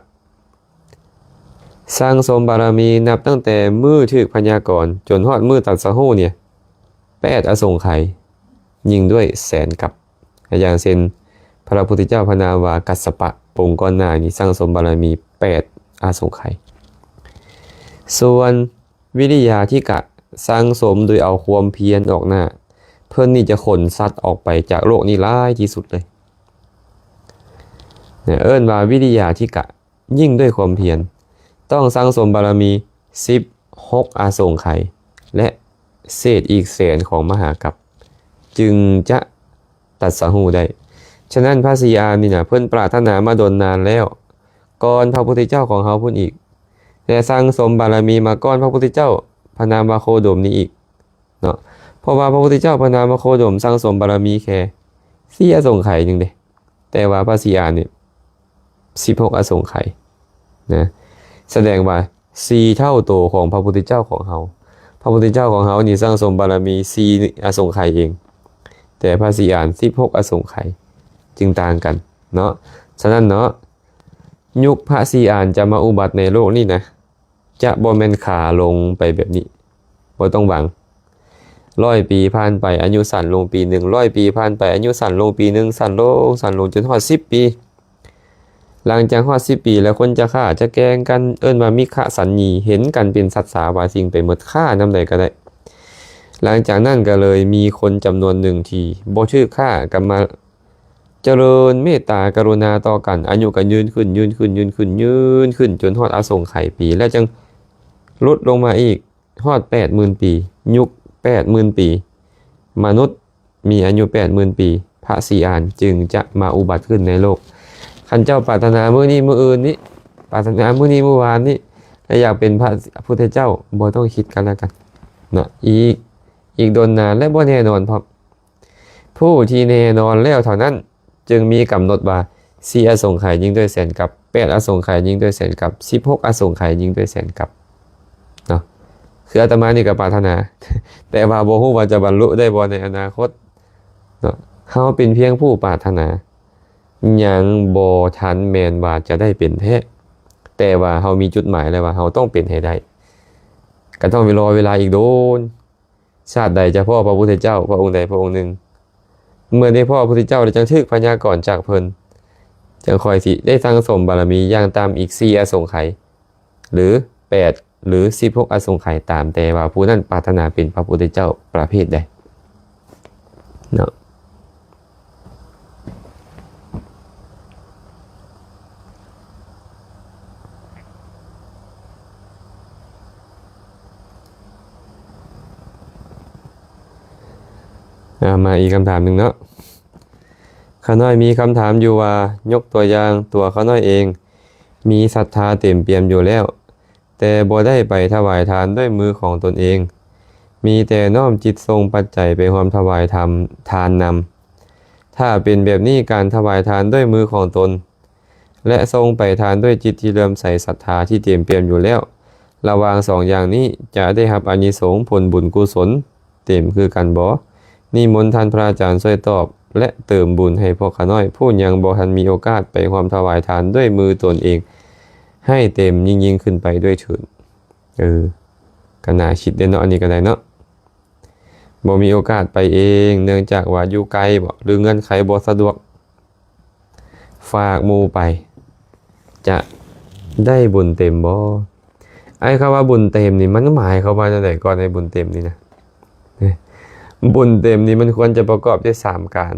ສັ່ງສົມບາລະມີນັບຕັ້ງແຕ່ມື້ຖືກພະຍາກອນຈົນຮອດມື້ຕັດສະຮູ້ນີ້ ແປດອະສົງໄຂ ຍິ່ງດ້ວຍແສນກັບ. ຢ່າງເຊັ່ນ ພະພຸດທະເຈົ້າພະນາມວ່າກັດສະປະ, ປົງກ່ອນໜ້ານີ້ສັ່ງສົມບາລະມີແປດອະສົງໄຂ. ສ່ວນວິລິຍາທິກະ ສັ່ງສົມໂດຍເອົາຄວາມພຽນອອກໜ້າ, ເພິ່ນນີ້ຈະຂົນສັດອອກໄປຈາກໂລກນີ້ຫຼາຍທີ່ສຸດເລີຍ. ເອີ້ນວ່າວິລິຍາທິກະ. ຍິ່ງດ້ວຍຄວາມພຽນ, ຕ້ອງສັ່ງສົມບາລະມີສິບຫົກອະສົງໄຂ ແລະ ເສດອີກແສນຂອງມະຫາກັບ ຈຶ່ງຈະຕັດສະຮູ້ໄດ້. ສະນັ້ນ ພະສີອານນີ້ນະ ເພິ່ນປາດຖະໜາມາດົນນານແລ້ວ, ກ່ອນພະພຸດທະເຈົ້າຂອງເຮົາພຸ້ນອີກ, ແລະ ສັ່ງສົມບາລະມີມາກ່ອນພະພຸດທະເຈົ້າພະນາມວ່າໂຄດົມນີ້ອີກເນາະ. ເພາະວ່າພະພຸດທະເຈົ້າພະນາມວ່າໂຄດົມສັ່ງສົມບາລະມີແຄ່ສີ່ອະສົງໄຂໜຶ່ງເດ້. ແຕ່ວ່າພະສີອານນີ້ສິບຫົກອະສົງໄຂນະ, ສະແດງວ່າສີ່ເທົ່າໂຕຂອງພະພຸດທະເຈົ້າຂອງເຮົາ. ພະພຸດທະເຈົ້າຂອງເຮົານີ້ສັ່ງສົມບາລະມີສີ່ອະສົງໄຂເອງ, ແຕ່ພະສີອານສິບຫົກອະສົງໄຂ ຈຶ່ງຕ່າງກັນເນາະ. ສະນັ້ນເນາະ ຍຸກພະສີອານຈະມາອຸບັດໃນໂລກນີ້ນະ ຈະບໍ່ແມ່ນຂາລົງໄປແບບນີ້, ບໍ່ຕ້ອງຫວັງ. ຮ້ອຍປີຜ່ານໄປ ອາຍຸສັ້ນລົງປີໜຶ່ງ, ຮ້ອຍປີຜ່ານໄປ ອາຍຸສັ້ນລົງປີໜຶ່ງ, ສັ້ນລົງ, ສັ້ນລົງ ຈົນຮອດສິບປີ. ຫຼັງຈາກຮອດສິບປີແລ້ວ ຄົນຈະຂ້າຈະແກ່ງກັນ, ເອີ້ນວ່າມິຂະສັນຍີ, ເຫັນກັນເປັນສັດສາວາສິ່ງໄປໝົດ, ຂ້ານຳໃດກໍໄດ້. ຫຼັງຈາກນັ້ນກໍເລີຍມີຄົນຈຳນວນໜຶ່ງທີ່ບໍ່ຖືກຂ້າ ກໍມາຈະເລີນເມດຕາກະລຸນາຕໍ່ກັນ, ອາຍຸກໍຍືນຂຶ້ນ, ຍືນຂຶ້ນ, ຍືນຂຶ້ນ, ຍືນຂຶ້ນ ຈົນຮອດອະສົງໄຂປີ ແລ້ວຈຶ່ງຫຼຸດລົງມາອີກ ຮອດແປດໝື່ນປີ, ຍຸກແປດໝື່ນປີ, ມະນຸດມີອາຍຸແປດໝື່ນປີ, ພະສີອານຈຶ່ງຈະມາອຸບັດຂຶ້ນໃນໂລກ. ຄັນເຈົ້າປາດຖະໜາມື້ນີ້ມື້ອື່ນນີ້, ປາດຖະໜາມື້ນີ້ມື້ວານນີ້ ແລະ ຢາກເປັນພະພຸດທະເຈົ້າ, ບໍ່ຕ້ອງຄິດກັນແລ້ວກັນເນາະ, ອີກ, ອີກດົນນານ ແລະ ບໍ່ແນ່ນອນພ້ອມ. ຜູ້ທີ່ແນ່ນອນແລ້ວເທົ່ານັ້ນ ຈຶ່ງມີກຳນົດວ່າ ສີ່ອະສົງໄຂຍິ່ງດ້ວຍແສນກັບ, ແປດອະສົງໄຂຍິ່ງດ້ວຍແສນກັບ, ສິບຫົກອະສົງໄຂຍິ່ງດ້ວຍແສນກັບເນາະ. ຄືອາດຕະມານີ້ກໍປາດຖະໜາ ແຕ່ວ່າບໍ່ຮູ້ວ່າຈະບັນລຸໄດ້ບໍ່ໃນອະນາຄົດເນາະ. ເຮົາເປັນພຽງຜູ້ປາດຖະໜາ, ຍັງບໍ່ທັນແມ່ນວ່າຈະໄດ້ເປັນແທ້, ແຕ່ວ່າເຮົາມີຈຸດໝາຍແລ້ວວ່າເຮົາຕ້ອງເປັນໃຫ້ໄດ້, ກໍຕ້ອງໄປລໍເວລາອີກດົນ. ຊາດໃດຈະພໍ້ພະພຸດທະເຈົ້າພະອົງໃດພະອົງໜຶ່ງ, ເມື່ອໄດ້ພໍ້ພະພຸດທະເຈົ້າແລ້ວ ຈຶ່ງຖືກພະຍາກອນຈາກເພິ່ນ, ຈຶ່ງຄ່ອຍຊິໄດ້ສັ່ງສົມບາລະມີຢ່າງຕ່ຳອີກສີ່ອະສົງໄຂ ຫຼື ແປດ ຫຼື ສິບຫົກອະສົງໄຂ, ຕາມແຕ່ວ່າຜູ້ນັ້ນປາດຖະໜາເປັນພະພຸດທະເຈົ້າປະເພດໃດເນາະ. ອາ ມາອີກຄຳຖາມໜຶ່ງເນາະ. ຂ້ານ້ອຍມີຄຳຖາມຢູ່ວ່າ, ຍົກຕົວຢ່າງ, ຕົວຂ້ານ້ອຍເອງມີສັດທາເຕັມປ່ຽມຢູ່ແລ້ວ, ແຕ່ບໍ່ໄດ້ໄປຖວາຍທານດ້ວຍມືຂອງຕົນເອງ, ມີແຕ່ນ້ອມຈິດສົ່ງປັດໄຈໄປຮ່ວມຖວາຍທຳ ທານນຳ. ຖ້າເປັນແບບນີ້, ການຖວາຍທານດ້ວຍມືຂອງຕົນ ແລະ ສົ່ງໄປທານດ້ວຍຈິດທີ່ເຫຼື້ອມໃສສັດທາທີ່ເຕັມປ່ຽມຢູ່ແລ້ວ, ລະຫວ່າງສອງຢ່າງນີ້ຈະໄດ້ຮັບອານິສົງຜົນບຸນກຸສົນເຕັມຄືກັນບໍ່? ນິມົນທ່ານພະອາຈານຊ່ວຍຕອບ ແລະ ເຕີມບຸນໃຫ້ພວກຂ້ານ້ອຍຜູ້ຍັງບໍ່ທັນມີໂອກາດໄປຮ່ວມຖວາຍທານດ້ວຍມືຕົນເອງໃຫ້ເຕັມຍິ່ງໆຂຶ້ນໄປດ້ວຍເທີ້ນ. ເອີ ກໍໜ້າຄິດເດ້ເນາະ, ອັນນີ້ກໍໄດ້ເນາະ. ບໍ່ມີໂອກາດໄປເອງ ເນື່ອງຈາກວ່າຢູ່ໄກບໍ ຫຼື ເງື່ອນໄຂບໍ່ສະດວກ ຝາກໝູ່ໄປ ຈະໄດ້ບຸນເຕັມບໍ່? ໄອ້ຄຳວ່າບຸນເຕັມນີ້ ມັນໝາຍຄວາມວ່າແນວໃດກ່ອນ ໃນບຸນເຕັມນີ້ນະ? ບຸນເຕັມນີ້ມັນຄວນຈະປະກອບດ້ວຍສາມການ.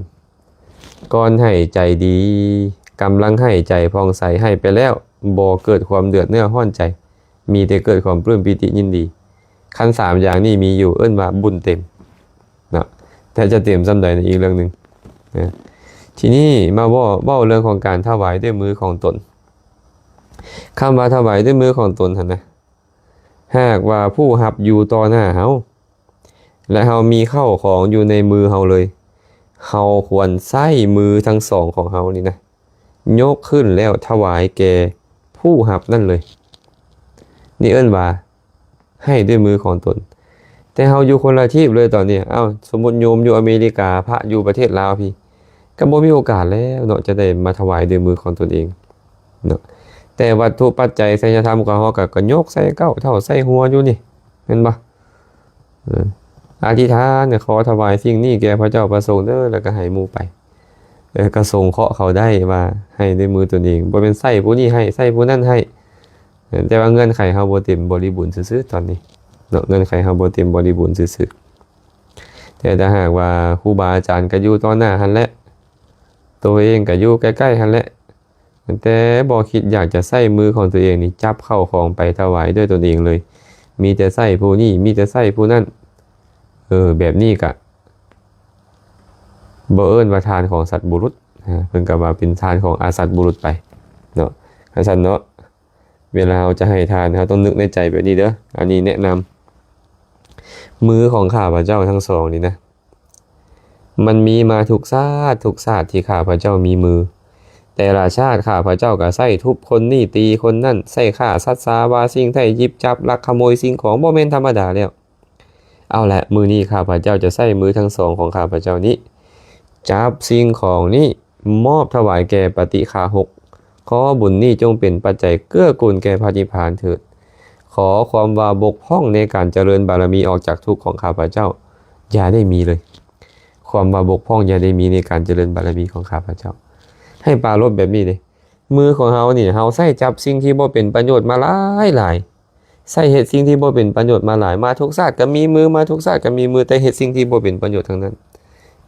ກ່ອນໃຫ້ໃຈດີ, ກຳລັງໃຫ້ໃຈຜ່ອງໃສ, ໃຫ້ໄປແລ້ວບໍ່ເກີດຄວາມເດືອດເນື້ອຮ້ອນໃຈ, ມີແຕ່ເກີດຄວາມປຶ້ມປີຕິຍິນດີ. ຄັນສາມຢ່າງນີ້ມີຢູ່ ເອີ້ນວ່າບຸນເຕັມເນາະ, ແຕ່ຈະເຕັມສ່ຳໃດນັ້ນອີກເລື່ອງໜຶ່ງນະ. ທີນີ້ມາເວົ້າ, ເວົ້າເລື່ອງຂອງການຖວາຍດ້ວຍມືຂອງຕົນ. ຄຳວ່າຖວາຍດ້ວຍມືຂອງຕົນຫັ້ນນະ, ຫາກວ່າຜູ້ຮັບຢູ່ຕໍ່ໜ້າເຮົາ ແລະ ເຮົາມີເຂົ້າຂອງຢູ່ໃນມືເຮົາເລີຍ, ເຮົາຄວນໃຊ້ມືທັງສອງຂອງເຮົານີ້ນະ ຍົກຂຶ້ນແລ້ວຖວາຍແກ່ຜູ້ຮັບນັ້ນເລີຍ. ນີ້ເອີ້ນວ່າໃຫ້ດ້ວຍມືຂອງຕົນ. ແຕ່ເຮົາຢູ່ຄົນລະທີບເລີຍຕອນນີ້. ເອົ້າ, ສົມມຸດໂຍມຢູ່ອາເມລິກາ, ພະຢູ່ປະເທດລາວພີ້, ກໍບໍ່ມີໂອກາດແລ້ວເນາະ, ຈະໄດ້ມາຖວາຍດ້ວຍມືຂອງຕົນເອງເນາະ. ແຕ່ວັດຖຸປັດໄຈໄສຍະທຳຂອງເຮົາກໍ ກໍຍົກໃສ່ເກົ້າເທົ່າໃສ່ຫົວຢູ່ນີ້, ແມ່ນບໍ່? ເອີ ອະທິຖານ ຂໍຖວາຍສິ່ງນີ້ແກ່ພະເຈົ້າພະສົງເດີ ແລ້ວກໍໃຫ້ໝູ່ໄປ. ເອີ ກໍສົງເຄາະເຂົາໄດ້ວ່າໃຫ້ດ້ວຍມືຕົນເອງ, ບໍ່ແມ່ນໃຊ້ຜູ້ນີ້ໃຫ້, ໃຊ້ຜູ້ນັ້ນໃຫ້. ເອີ ແຕ່ວ່າເງື່ອນໄຂເຮົາບໍ່ເຕັມບໍລິບູນຊື່ໆຕອນນີ້ເນາະ, ເງື່ອນໄຂເຮົາບໍ່ເຕັມບໍລິບູນຊື່ໆ. ແຕ່ຖ້າຫາກວ່າຄູບາອາຈານກໍຢູ່ຕໍ່ໜ້າຫັ້ນແຫຼະ, ໂຕເອງກໍຢູ່ໃກ້ໆຫັ້ນແຫຼະ, ແຕ່ບໍ່ຄິດຢາກຈະໃຊ້ມືຂອງຕົວເອງນີ້ຈັບເຂົ້າຂອງໄປຖວາຍດ້ວຍຕົນເອງເລີຍ, ມີແຕ່ໃຊ້ຜູ້ນີ້ ມີແຕ່ໃຊ້ຜູ້ນັ້ນ. ເອີ ແບບນີ້ກະບໍ່ເອີ້ນວ່າທານຂອງສັດບຸລຸດ, ເພິ່ນກະວ່າເປັນທານຂອງອະສັດບຸລຸດໄປເນາະ. ຄັນຊັ້ນເນາະ, ເວລາເຮົາຈະໃຫ້ທານ ເຮົາຕ້ອງນຶກໃນໃຈແບບນີ້ເດີ. ອັນນີ້ແນະນຳ, ມືຂອງຂ້າພະເຈົ້າທັງສອງນີ້ນະ, ມັນມີມາທຸກຊາດ ທຸກຊາດທີ່ຂ້າພະເຈົ້າມີມື. ແຕ່ລະຊາດຂ້າພະເຈົ້າກໍໃຊ້ທຸບຄົນນີ້ ຕີຄົນນັ້ນ, ໃຊ້ຂ້າສັດສາວາສິ່ງໄດ້, ຫຍິບຈັບລັກຂະໂມຍສິ່ງຂອງ, ບໍ່ແມ່ນທຳມະດາແລ້ວ. ເອົາລະ ມື້ນີ້ຂ້າພະເຈົ້າຈະໃຊ້ມືທັງສອງຂອງຂ້າພະເຈົ້ານີ້ ຈັບສິ່ງຂອງນີ້ມອບຖວາຍແກ່ປະຕິຄາຫົກ. ຂໍບຸນນີ້ຈົ່ງເປັນປັດໄຈເກື້ອກູນແກ່ພະນິບພານເຖີດ. ຂໍຄວາມວ່າບົກຜ່ອງໃນການຈະເລີນບາລະມີອອກຈາກທຸກຂອງຂ້າພະເຈົ້າຢ່າໄດ້ມີເລີຍ. ຄວາມວ່າບົກຜ່ອງຢ່າໄດ້ມີໃນການຈະເລີນບາລະມີຂອງຂ້າພະເຈົ້າ. ໃຫ້ປາລົບແບບນີ້ເດ້. ມືຂອງເຮົານີ້ ເຮົາໃຊ້ຈັບສິ່ງທີ່ບໍ່ເປັນປະໂຫຍດມາຫຼາຍໆ. ໃຊ້ເຮັດສິ່ງທີ່ບໍ່ເປັນປະໂຫຍດມາຫຼາຍ. ມາທຸກຊາດກໍມີມື, ມາທຸກຊາດກໍມີມື, ແຕ່ເຮັດສິ່ງທີ່ບໍ່ເປັນປະໂຫຍດທັງນັ້ນ.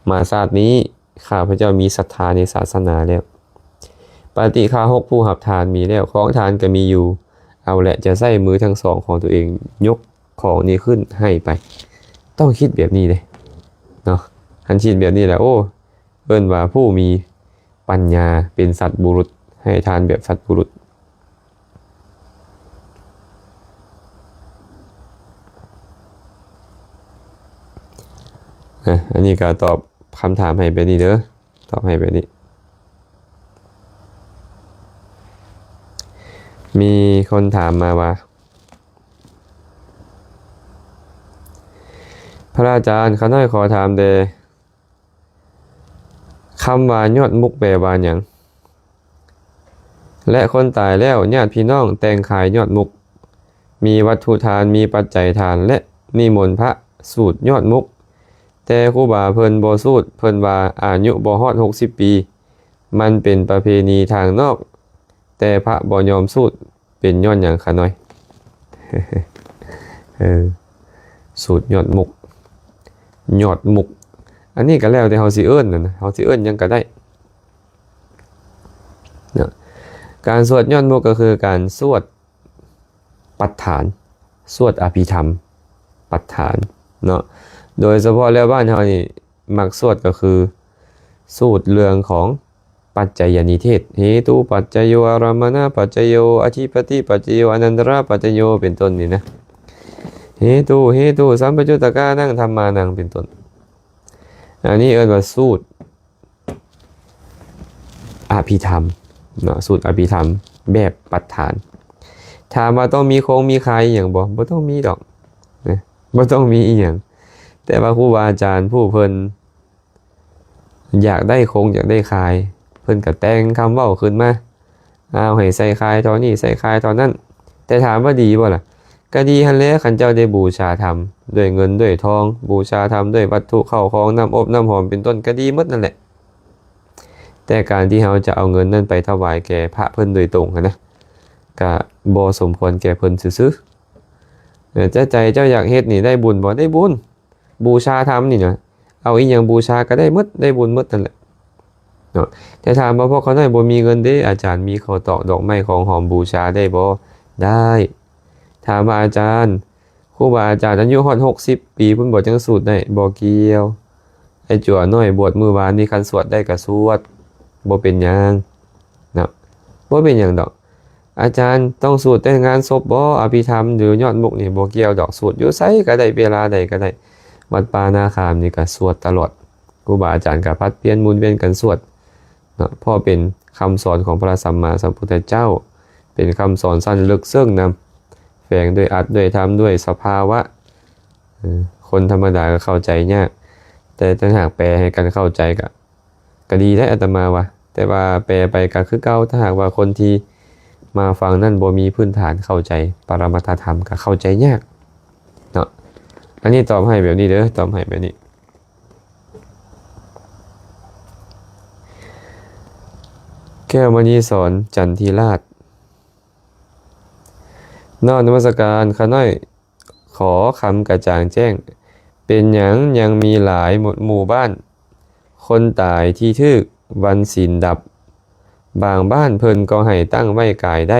ມາຊາດນີ້ ຂ້າພະເຈົ້າມີສັດທາໃນສາສະໜາແລ້ວ. ປະຕິຄາຫົກຜູ້ຮັບທານມີແລ້ວ, ຂອງທານກໍມີຢູ່. ເອົາແຫຼະ, ຈະໃຊ້ມືທັງສອງຂອງຕົວເອງຍົກຂອງນີ້ຂຶ້ນໃຫ້ໄປ. ຕ້ອງຄິດແບບນີ້ເດ້ ເນາະ. ຄັນຄິດແບບນີ້ແລ້ວ, ໂອ້, ເອີ້ນວ່າຜູ້ມີປັນຍາ, ເປັນສັດບຸລຸດ, ໃຫ້ທານແບບສັດບຸລຸດ. ອາ ອັນນີ້ກໍຕອບຄຳຖາມໃຫ້ແບບນີ້ເດີ, ຕອບໃຫ້ແບບນີ້. ມີຄົນຖາມມາວ່າ, ພະອາຈານ, ຂ້ານ້ອຍຂໍຖາມແດ່, ຄຳວ່າຍອດມຸກແປວ່າຫຍັງ? ແລະ ຄົນຕາຍແລ້ວ ຍາດພີ່ນ້ອງແຕ່ງຂາຍຍອດມຸກ, ມີວັດຖຸທານ, ມີປັດໄຈທານ ແລະ ນິມົນພະສູດຍອດມຸກ, ແຕ່ຄູບາເພິ່ນບໍ່ສູດ, ເພິ່ນວ່າອາຍຸບໍ່ຮອດຫົກສິບປີ, ມັນເປັນປະເພນີທາງນອກ, ແຕ່ພະບໍ່ຍອມສູດ. ເປັນຍ້ອນຫຍັງຂະນ້ອຍ? ເອີ ສູດຍອດມຸກ, ຍອດມຸກ, ອັນນີ້ກໍແລ້ວແຕ່ເຮົາຊິເອີ້ນນັ້ນນະ, ເຮົາຊິເອີ້ນຫຍັງກໍໄດ້ເນາະ. ການສວດຍອດມຸກກໍຄືການສວດປັດຖານ, ສວດອະພິທຳປັດຖານເນາະ. ໂດຍສະເພາະແລ້ວບ້ານເຮົານີ້ມັກສວດກໍຄືສູດເລື່ອງຂອງ ປັດໄຈຍະນິເທດ, ເຫຕຸປັດໄຈໂຍ ອາລຳມະນະປັດໄຈໂຍ ອະທິປະຕິປັດໄຈໂຍ ອະນັນຕະລະປັດໄຈໂຍ ເປັນຕົ້ນນີ້ນະ, ເຫຕຸ ເຫຕຸ ສຳປະຍຸດຕະການັງ ທຳມານັງ ເປັນຕົ້ນ. ອັນນີ້ເອີ້ນວ່າສູດອະພິທຳເນາະ, ສູດອະພິທຳແບບປັດຖານ. ຖາມວ່າຕ້ອງມີໂຄງມີຄາຍອີ່ຫຍັງບໍ່? ບໍ່ຕ້ອງມີດອກນະ, ບໍ່ຕ້ອງມີອີ່ຫຍັງ. ແຕ່ວ່າຄູບາອາຈານຜູ້ເພິ່ນ ຢາກໄດ້ຄົງ ຢາກໄດ້ຄາຍ, ເພິ່ນກໍແຕ່ງຄຳເວົ້າຂຶ້ນມາ, ເອົາໃຫ້ໃສ່ຄາຍທໍ່ນີ້ ໃສ່ຄາຍທໍ່ນັ້ນ. ແຕ່ຖາມວ່າດີບໍ່ລະ? ກໍດີຫັ້ນແຫຼະ, ຄັນເຈົ້າໄດ້ບູຊາທຳດ້ວຍເງິນດ້ວຍທອງ, ບູຊາທຳດ້ວຍວັດຖຸເຂົ້າຂອງ, ນ້ຳອົບນ້ຳຫອມເປັນຕົ້ນ, ກໍດີໝົດນັ້ນແຫຼະ. ແຕ່ການທີ່ເຮົາຈະເອົາເງິນນັ້ນໄປຖວາຍແກ່ພະເພິ່ນໂດຍຕົງຫັ້ນນະ, ກໍບໍ່ສົມຄວນແກ່ເພິ່ນຊື່ໆ. ເອີ ແຕ່ໃຈເຈົ້າຢາກເຮັດນີ້ ໄດ້ບຸນບໍ່? ໄດ້ບຸນ. ບູຊາທຳນີ້ນະ, ເອົາອີ່ຫຍັງບູຊາກໍໄດ້ໝົດ, ໄດ້ບຸນໝົດນັ້ນແຫຼະເນາະ. ແຕ່ຖາມວ່າພວກຂ້ານ້ອຍບໍ່ມີເງິນເດ້, ອາຈານມີເຂົ້າຕອກ, ດອກໄມ້, ຂອງຫອມບູຊາໄດ້ບໍ່? ໄດ້. ຖາມວ່າອາຈານ, ຄູບາອາຈານອາຍຸຮອດຫົກສິບປີພຸ້ນບໍ່ ຈັ່ງສູດໄດ້? ບໍ່ກ່ຽວ. ໄອ້ຈົວນ້ອຍບວດມື້ວານນີ້ ຄັນສວດໄດ້ກໍສວດ, ບໍ່ເປັນຫຍັງເນາະ, ບໍ່ເປັນຫຍັງດອກ. ອາຈານຕ້ອງສູດແຕ່ງານສົບບໍ່? ອະພິທຳ ຫຼື ຍອດມຸກນີ້ບໍ່ກ່ຽວດອກ, ສູດຢູ່ໃສກໍໄດ້ ເວລາໃດກໍໄດ້. ວັດປ່ານາຄາມນີ້ກໍສວດຕະຫຼອດ, ຄູບາອາຈານກໍຜັດປ່ຽນໝູນວຽນກັນສວດເນາະ, ເພາະເປັນຄຳສອນຂອງພະສຳມາສຳພຸດທະເຈົ້າ, ເປັນຄຳສອນຊັ້ນເລິກເຊິ່ງນຳ, ແຝງດ້ວຍອັດ ດ້ວຍທຳ ດ້ວຍສະພາວະ. ເອີ ຄົນທຳມະດາກໍເຂົ້າໃຈຍາກ, ແຕ່ຖ້າຫາກແປໃຫ້ກັນເຂົ້າໃຈກໍ ກໍດີໄດ໋ອາດຕະມາວ່າ, ແຕ່ວ່າແປໄປກໍຄືເກົ່າ, ຖ້າຫາກວ່າຄົນທີ່ມາຟັງນັ້ນບໍ່ມີພື້ນຖານເຂົ້າໃຈປະລະມັດທະທຳ ກໍເຂົ້າໃຈຍາກເນາະ. ອັນນີ້ຕອບໃຫ້ແບບນີ້ເດີ, ຕອບໃຫ້ແບບນີ້. ແກ້ວມະນີສອນ ຈັນທິລາດ, ນ້ອມນະມັດສະການ, ຂ້ານ້ອຍ ຂໍຄຳກະຈ່າງແຈ້ງ, ເປັນຫຍັງຍັງມີຫຼາຍໝູ່ບ້ານ ຄົນຕາຍທີ່ຖືກວັນສິນດັບ? ບາງບ້ານເພິ່ນກໍໃຫ້ຕັ້ງໄວ້ກາຍໄດ້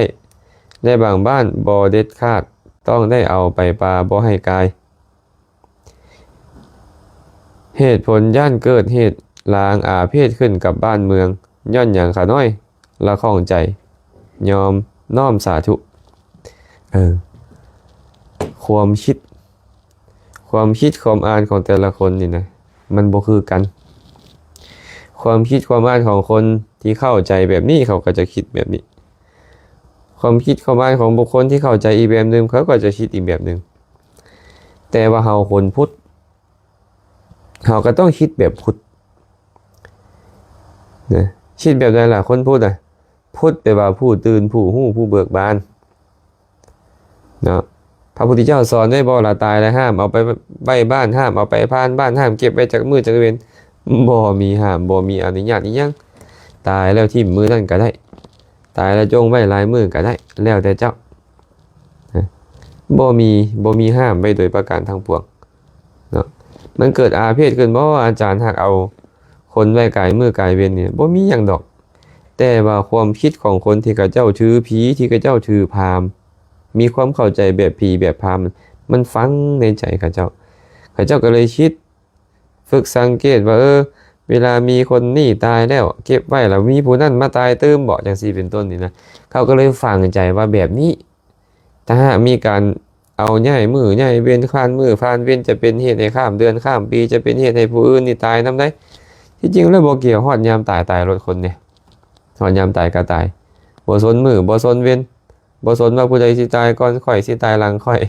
ແລະ ບາງບ້ານບໍ່ເດັດຂາດ, ຕ້ອງໄດ້ເອົາໄປປ່າບໍ່ໃຫ້ກາຍ. ເຫດຜົນຢ້ານເກີດເຫດລາງອາເພດຂຶ້ນກັບບ້ານເມືອງ ຍ້ອນຫຍັງຂະນ້ອຍ? ລະຂ້ອງໃຈ, ຍອມນ້ອມສາທຸ. ເອີ ຄວາມຄິດ, ຄວາມຄິດຄວາມອ່ານຂອງແຕ່ລະຄົນນີ້ນະ ມັນບໍ່ຄືກັນ. ຄວາມຄິດຄວາມອ່ານຂອງຄົນທີ່ເຂົ້າໃຈແບບນີ້ ເຂົາກໍຈະຄິດແບບນີ້, ຄວາມຄິດຄວາມອ່ານຂອງບຸກຄົນທີ່ເຂົ້າໃຈອີກແບບໜຶ່ງ ເຂົາກໍຈະຄິດອີກແບບໜຶ່ງ. ແ ຕ່ວ່າເຮົາຄົນພຸດ ເຮົາກໍຕ້ອງຄິດແບບພຸດນະ. ຄິດແບບໃດລະຄົນພຸດນະ? ພຸດແປວ່າຜູ້ຕື່ນ ຜູ້ຮູ້ ຜູ້ເບີກບານເນາະ. ພະພຸດທະເຈົ້າສອນໄວ້ບໍ່ລະ ຕາຍແລ້ວຫ້າມເອົາໄປໄວ້ບ້ານ ຫ້າມເອົາໄປຜ່ານບ້ານ ຫ້າມເກັບໄວ້ຈັກມື້ຈັກເວັນ? ບໍ່ມີຫ້າມ ບໍ່ມີອະນຸຍາດອີ່ຫຍັງ. ຕາຍແລ້ວຖິ້ມມື້ນັ້ນກໍໄດ້ ຕາຍແລ້ວຈົ່ງໄວ້ຫຼາຍມື້ກໍໄດ້ ແລ້ວແຕ່ເຈົ້ານະ. ບໍ່ມີ ບໍ່ມີຫ້າມໄວ້ໂດຍປະການທັງປວງເນາະ. ມັນເກີດອາເພດຂຶ້ນບໍ່ ອາຈານ ຫາກເອົາຄົນໄວ້ກາຍມື້ກາຍເວັນນີ້? ບໍ່ມີຫຍັງດອກ. ແຕ່ວ່າຄວາມຄິດຂອງຄົນທີ່ເຂົາເຈົ້າຖືຜີ ທີ່ເຂົາເຈົ້າຖືພາມ ມີຄວາມເຂົ້າໃຈແບບຜີແບບພາມ ມັນຝັງໃນໃຈເຂົາເຈົ້າ. ເຂົາເຈົ້າກໍເລີຍຄິດ ຝຶກສັງເກດວ່າ ເອີ ເວລາມີຄົນນີ້ຕາຍແລ້ວ ເກັບໄວ້ແລ້ວມີຜູ້ນັ້ນມາຕາຍຕື່ມບໍ ຈັ່ງຊີ້ເປັນຕົ້ນນີ້ນະ. ເຂົາກໍເລີຍຝັງໃຈວ່າແບບນີ້ ຖ້າຫາກມີການເອົາຍ້າຍມື້ຍ້າຍເວັນ ຜ່ານມື້ຜ່ານເວັນ ຈະເປັນເຫດໃຫ້ຂ້າມເດືອນຂ້າມປີ ຈະເປັນເຫດໃຫ້ຜູ້ອື່ນນີ້ຕາຍນຳໃດ. ທີ່ຈິງແລ້ວບໍ່ກ່ຽວ ຮອດຍາມຕາຍ ຕາຍໂລດຄົນນີ້ ຮອດຍາມຕາຍກໍຕາຍ ບໍ່ສົນມື້ບໍ່ສົນເວັນ ບໍ່ສົນວ່າຜູ້ໃດຊິຕາຍກ່ອນຂ້ອຍ ຊິຕາຍຫຼັງຂ້ອຍ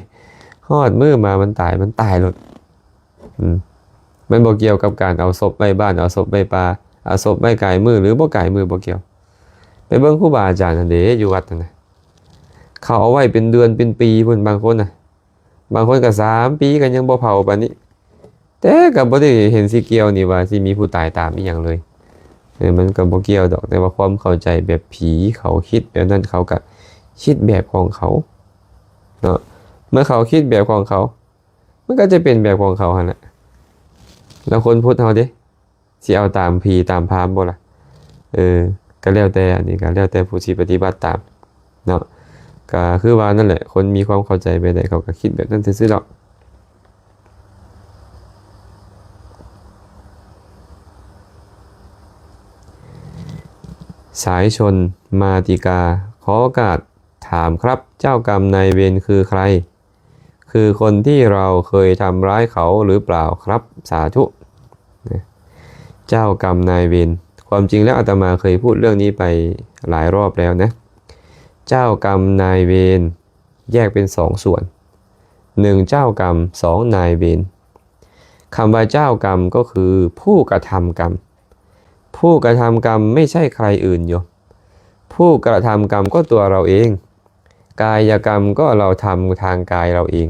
ຮອດມື້ມາມັນຕາຍ ມັນຕາຍໂລດ. ອືມ ມັນບໍ່ກ່ຽວກັບການເອົາສົບໄວ້ບ້ານ ເອົາສົບໄວ້ປ່າ ເອົາສົບໄວ້ກາຍມື້ ຫຼື ບໍ່ກາຍມື້ ບໍ່ກ່ຽວ. ໄປເບິ່ງຄູບາອາຈານຫັ້ນເດ້ ຢູ່ວັດຫັ້ນນະ ເຂົາເອົາໄວ້ເປັນເດືອນເປັນປີພຸ້ນ ບາງຄົນນະ ບາງຄົນກໍສາມປີກໍຍັງບໍ່ເຜົາປານນີ້. ແຕ່ກໍບໍ່ໄດ້ເຫັນຊິກ່ຽວນີ້ວ່າຊິມີຜູ້ຕາຍຕາມອີ່ຫຍັງເລີຍ. ເອີ ມັນກໍບໍ່ກ່ຽວດອກ ແຕ່ວ່າຄວາມເຂົ້າໃຈແບບຜີ ເຂົາຄິດແບບນັ້ນ ເຂົາກໍຄິດແບບຂອງເຂົາເນາະ. ເມື່ອເຂົາຄິດແບບຂອງເຂົາ ມັນກໍຈະເປັນແບບຂອງເຂົາຫັ້ນແຫຼະ. ແລ້ວຄົນພຸດເຮົາເດ ຊິເອົາຕາມຜີຕາມພາມບໍ່ລະ? ເອີ ກໍແລ້ວແຕ່ ອັນນີ້ກໍແລ້ວແຕ່ຜູ້ຊິປະຕິບັດຕາມເນາະ. ກໍຄືວ່ານັ້ນແຫຼະ ຄົນມີຄວາມເຂົ້າໃຈແບບໃດ ເຂົາກໍຄິດແບບນັ້ນຊື່ໆດອກ. ສາຍຊົນມາຕິກາ ຂໍໂອກາດຖາມຄັບ ເຈົ້າກຳນາຍເວນຄືໃຄ? ຄືຄົນທີ່ເຮົາເຄີຍທຳຮ້າຍເຂົາຫຼືເປົ່າຄັບ? ສາທຸ. ເຈົ້າກຳນາຍເວນ ຄວາມຈິງແລ້ວອາດຕະມາເຄີຍພູດເລື່ອງນີ້ໄປຫຼາຍຮອບແລ້ວນະ. ເຈົ້າກຳນາຍເວນແຍກເປັນສອງສ່ວນ ໜຶ່ງເຈົ້າກຳ ສອງນາຍເວນ. ຄຳວ່າເຈົ້າກຳກໍຄືຜູ້ກະທຳກຳ. ຜູ້ກະທຳກຳໄມ່ໃຊ່ໃຄອື່ນຢູ່ ຜູ້ກະທຳກຳກໍຕົວເຮົາເອງ. ກາຍກຳກໍເຮົາທຳທາງກາຍເຮົາເອງ.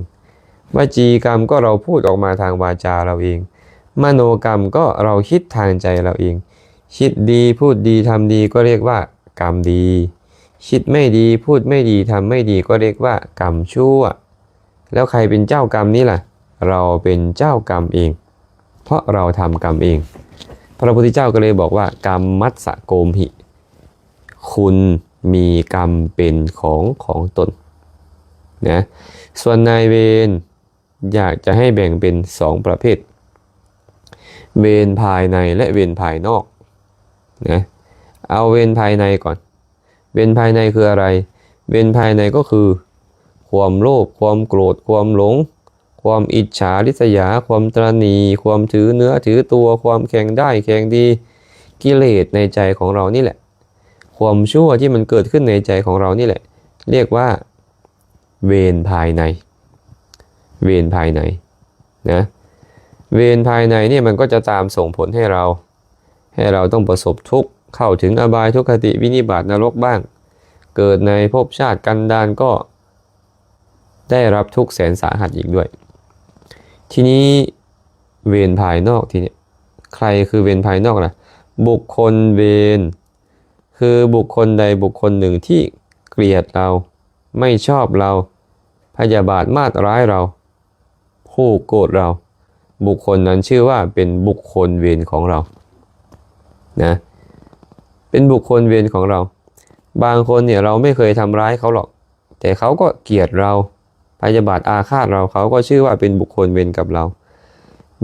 ວະຈີກຳກໍເຮົາພູດອອກມາທາງວາຈາເຮົາເອງ. ມະໂນກຳກໍເຮົາຄິດທາງໃຈເຮົາເອງ. ຄິດດີ ພູດດີ ທຳດີ ກໍຮຽກວ່າກຳດີ. ຄິດໄມ່ດີ ພູດໄມ່ດີ ທຳໄມ່ດີ ກໍຮຽກວ່າກຳຊົ່ວ. ແລ້ວໃຜເປັນເຈົ້າກຳນີ້ລະ? ເຮົາເປັນເຈົ້າກຳເອງ ເພາະເຮົາທຳກຳເອງ. ພະພຸດທະເຈົ້າກໍເລີຍບອກວ່າ ກຳມັດສະໂກມຫິ ຄຸນມີກຳເປັນຂອງຂອງຕົນນະ. ສ່ວນນາຍເວນ ຢາກຈະໃຫ້ແບ່ງເປັນສອງປະເພດ ເວນພາຍໃນ ແລະ ເວນພາຍນອກນະ. ເອົາເວນພາຍໃນກ່ອນ. ເວນພາຍໃນຄືອະໄລ? ເວນພາຍໃນກໍຄື ຄວາມໂລບ ຄວາມໂກດ ຄວາມຫຼົງ ຄວາມອິດສາລິດສະຢາ ຄວາມຕະໜີ ຄວາມຖືເນື້ອຖືຕົວ ຄວາມແຂ່ງດ້າຍແຂ່ງດີ ກິເລດໃນໃຈຂອງເຮົານີ້ແຫຼະ. ຄວາມຊົ່ວທີ່ມັນເກີດຂຶ້ນໃນໃຈຂອງເຮົານີ້ແຫຼະ ຮຽກວ່າເວນພາຍໃນ. ເວນພາຍໃນນະ ເວນພາຍໃນນີ້ມັນກໍຈະຕາມສົ່ງຜົນໃຫ້ເຮົາ ໃຫ້ເຮົາຕ້ອງປະສົບທຸກ ເຂົ້າເຖິງອະບາຍ ທຸກຄະຕິ ວິນິບາດ ນະລົກບ້າງ ເກີດໃນພົບຊາດກັນດານກໍໄດ້ຮັບທຸກແສນສາຫັດອີກດ້ວຍ. ທີນີ້ເວນພາຍນອກ ທີນີ້ໃຜຄືເວນພາຍນອກລະ? ບຸກຄົນເວນ ຄືບຸກຄົນໃດບຸກຄົນໜຶ່ງທີ່ກຽດເຮົາ ໄມ່ຊອບເຮົາ ພະຍາບາດມາດຮ້າຍເຮົາ ຜູກໂກດເຮົາ ບຸກຄົນນັ້ນຊື່ວ່າເປັນບຸກຄົນເວນຂອງເຮົານະ ເປັນບຸກຄົນເວນຂອງເຮົາ. ບາງຄົນເນຍ ເຮົາໄມ່ເຄີຍທຳຮ້າຍເຂົາຫຼອກ ແຕ່ເຂົາກໍກຽດເຮົາ ພະຍາບາດອາຄາດເຮົາ ເຂົາກໍຊື່ວ່າເປັນບຸກຄົນເວນກັບເຮົາ.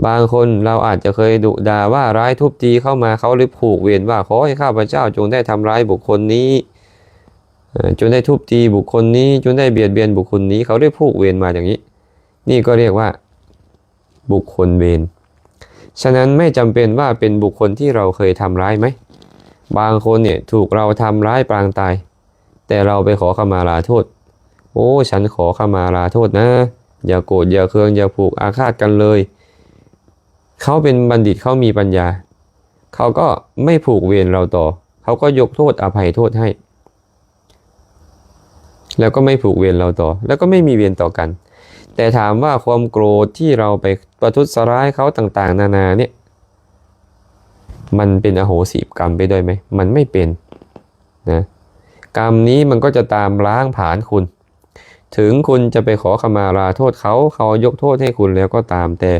ບາງຄົນເຮົາອາດຈະເຄີຍດຸດ່າວ່າຮ້າຍທຸບຕີເຂົາມາ ເຂົາເລີຍຜູກເວນວ່າ ຂໍໃຫ້ຂ້າພະເຈົ້າຈົ່ງໄດ້ທຳຮ້າຍບຸກຄົນນີ້ ເອີ ຈົ່ງໄດ້ທຸບຕີບຸກຄົນນີ້ ຈົ່ງໄດ້ບຽດບຽນບຸກຄົນນີ້ ເຂົາໄດ້ຜູກເວນມາຢ່າງນີ້ ນີ້ກໍຮຽກວ່າບຸກຄົນເວນ. ສະນັ້ນ ໄມ່ຈຳເປັນວ່າເປັນບຸກຄົນທີ່ເຮົາເຄີຍທຳຮ້າຍໄໝ? ບາງຄົນເນຍ ຖືກເຮົາທຳຮ້າຍປາງຕາຍ ແຕ່ເຮົາໄປຂໍຂະມາລາໂທດ ໂອ້ ສັນຂໍຂະມາລາໂທດນະ ຢ່າໂກດ ຢ່າເຄືອງ ຢ່າຜູກອາຄາດກັນເລີຍ. ເຂົາເປັນບັນດິດ ເຂົາມີປັນຍາ ເຂົາກໍໄມ່ຜູກເວນເຮົາຕໍ່ ເຂົາກໍຍົກໂທດອະໄພໂທດໃຫ້ ແລ້ວກໍໄມ່ຜູກເວນເຮົາຕໍ່ ແລ້ວກໍໄມ່ມີເວນຕໍ່ກັນ. ແຕ່ຖາມວ່າຄວາມໂກດທີ່ເຮົາໄປປະທຸດສະຮ້າຍເຂົາຕ່າງໆນານາເນຍ ມັນເປັນອະໂຫສິກຳໄປດ້ວຍໄໝ? ມັນໄມ່ເປັນນະ. ກຳນີ້ມັນກໍຈະຕາມລ້າງຜານຄຸນ. ເຖິງຄຸນຈະໄປຂໍຂະມາລາໂທດເຂົາ, ເຂົາຍົກໂທດໃຫ້ຄຸນແລ້ວກໍຕາມ, ແຕ່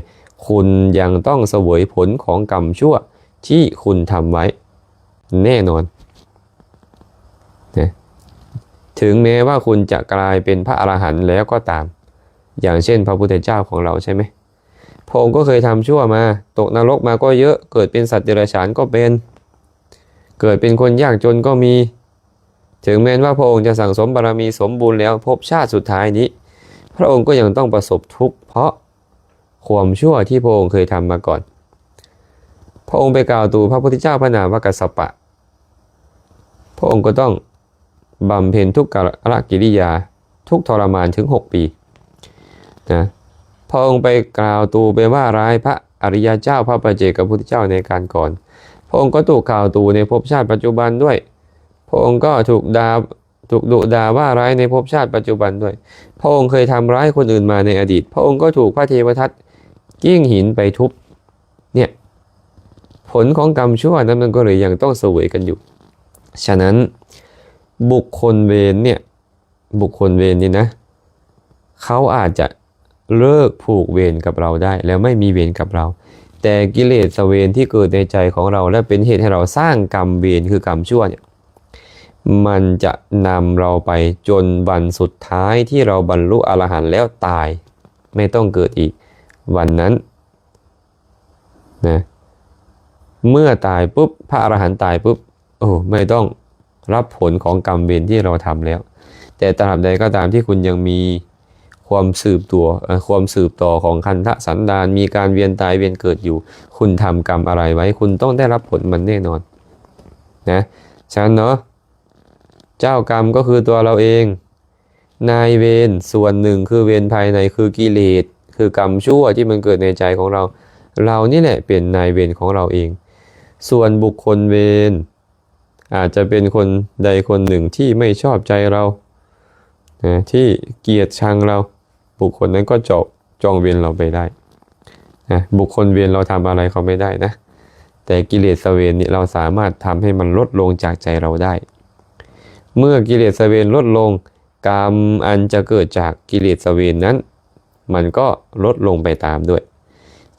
ຄຸນຍັງຕ້ອງສະເຫວີຍຜົນຂອງກຳຊົ່ວທີ່ຄຸນທຳໄວ້ແນ່ນອນນະ. ເຖິງແມ້ວ່າຄຸນຈະກາຍເປັນພະອະລະຫັນແລ້ວກໍຕາມ, ຢ່າງເຊັ່ນພະພຸດທະເຈົ້າຂອງເຮົາ ໃຊ່ໄໝ? ພະອົງກໍເຄີຍທຳຊົ່ວມາ, ຕົກນະລົກມາກໍເຍອະ, ເກີດເປັນສັດເດຍລະສານກໍເປັນ, ເກີດເປັນຄົນຍາກຈົນກໍມີ. ເຖິງແມ່ນວ່າພະອົງຈະສັ່ງສົມບາລະມີສົມບູນແລ້ວ, ພົບຊາດສຸດທ້າຍນີ້ ພະອົງກໍຍັງຕ້ອງປະສົບທຸກເພາະຄວາມຊົ່ວທີ່ພະອົງເຄີຍທຳມາກ່ອນ. ພະອົງໄປກ່າວຕູພະພຸດທະເຈົ້າພະນາມວ່າກັດສະປະ, ພະອົງກໍຕ້ອງ ບຳເພັນທຸກກະລະກິລິຍາ ທຸກທໍລະມານເຖິງຫົກປີນະ. ພະອົງໄປກ່າວຕູໄປວ່າຮ້າຍພະອະລິຍະເຈົ້າ ພະປັດເຈກະພຸດທະເຈົ້າໃນການກ່ອນ. ພະອົງກໍຖືກກ່າວຕູໃນພົບຊາດປັດຈຸບັນດ້ວຍ. ພະອົງກໍຖືກດ່າ ຖືກດຸດ່າວ່າຮ້າຍໃນພົບຊາດປັດຈຸບັນດ້ວຍ. ພະອົງເຄີຍທຳຮ້າຍຄົນອື່ນມາໃນອະດີດ. ພະອົງກໍຖືກພະເທວະທັດກິ້ງຫີນໄປທຸບ. ເນຍ ຜົນຂອງກຳຊົ່ວນັ້ນມັນກໍເລີຍຍັງຕ້ອງສະເຫວີຍກັນຢູ່. ສະນັ້ນ ບຸກຄົນເວນເນຍ ບຸກຄົນເວນນີ້ນະ ເຂົາອາດຈະເລີກຜູກເວນກັບເຮົາໄດ້ ແລ້ວໄມ່ມີເວນກັບເຮົາ, ແຕ່ກິເລສະເວນທີ່ເກີດໃນໃຈຂອງເຮົາ ແລະ ເປັນເຫດໃຫ້ເຮົາສ້າງກຳເວນ ຄືກຳຊົ່ວເນຍ ມັນຈະນຳເຮົາໄປຈົນວັນສຸດທ້າຍທີ່ເຮົາບັນລຸອະລະຫັນແລ້ວຕາຍ ໄມ່ຕ້ອງເກີດອີກ. ວັນນັ້ນ ນະ ເມື່ອຕາຍປຸບ ພະອະລະຫັນຕາຍປຸບ ໂອ້ ໄມ່ຕ້ອງຮັບຜົນຂອງກຳເວນທີ່ເຮົາທຳແລ້ວ. ແຕ່ຕາບໃດກໍຕາມທີ່ຄຸນຍັງມີຄວາມສືບຕົວ ເອີ ຄວາມສືບຕໍ່ຂອງຄັນທະສັນດານ ມີການວຽນຕາຍວຽນເກີດຢູ່, ຄຸນທຳກຳອະໄລໄວ້ ຄຸນຕ້ອງໄດ້ຮັບຜົນມັນແນ່ນອນນະ. ສະນັ້ນເນາະ ເຈົ້າກຳກໍຄືຕົວເຮົາເອງ. ນາຍເວນສ່ວນໜຶ່ງຄືເວນພາຍໃນ ຄືກິເລດ ຄືກຳຊົ່ວທີ່ມັນເກີດໃນໃຈຂອງເຮົາ. ເຮົານີ້ແຫຼະເປັນນາຍເວນຂອງເຮົາເອງ. ສ່ວນບຸກຄົນເວນ ອາດຈະເປັນຄົນໃດຄົນໜຶ່ງທີ່ໄມ່ຊອບໃຈເຮົານະ ທີ່ກຽດຊັງເຮົາ. ບຸກຄົນນັ້ນກໍຈອງ ຈອງເວນເຮົາໄປໄດ້ນະ. ບຸກຄົນເວນເຮົາທຳອະໄລເຂົາໄມ່ໄດ້ນະ, ແຕ່ກິເລສະເວນນີ້ເຮົາສາມາດທຳໃຫ້ມັນລົດລົງຈາກໃຈເຮົາໄດ້. ເມື່ອກິເລສະເວນລົດລົງ, ກຳອັນຈະເກີດຈາກກິເລສະເວນນັ້ນ ມັນກໍລົດລົງໄປຕາມດ້ວຍ.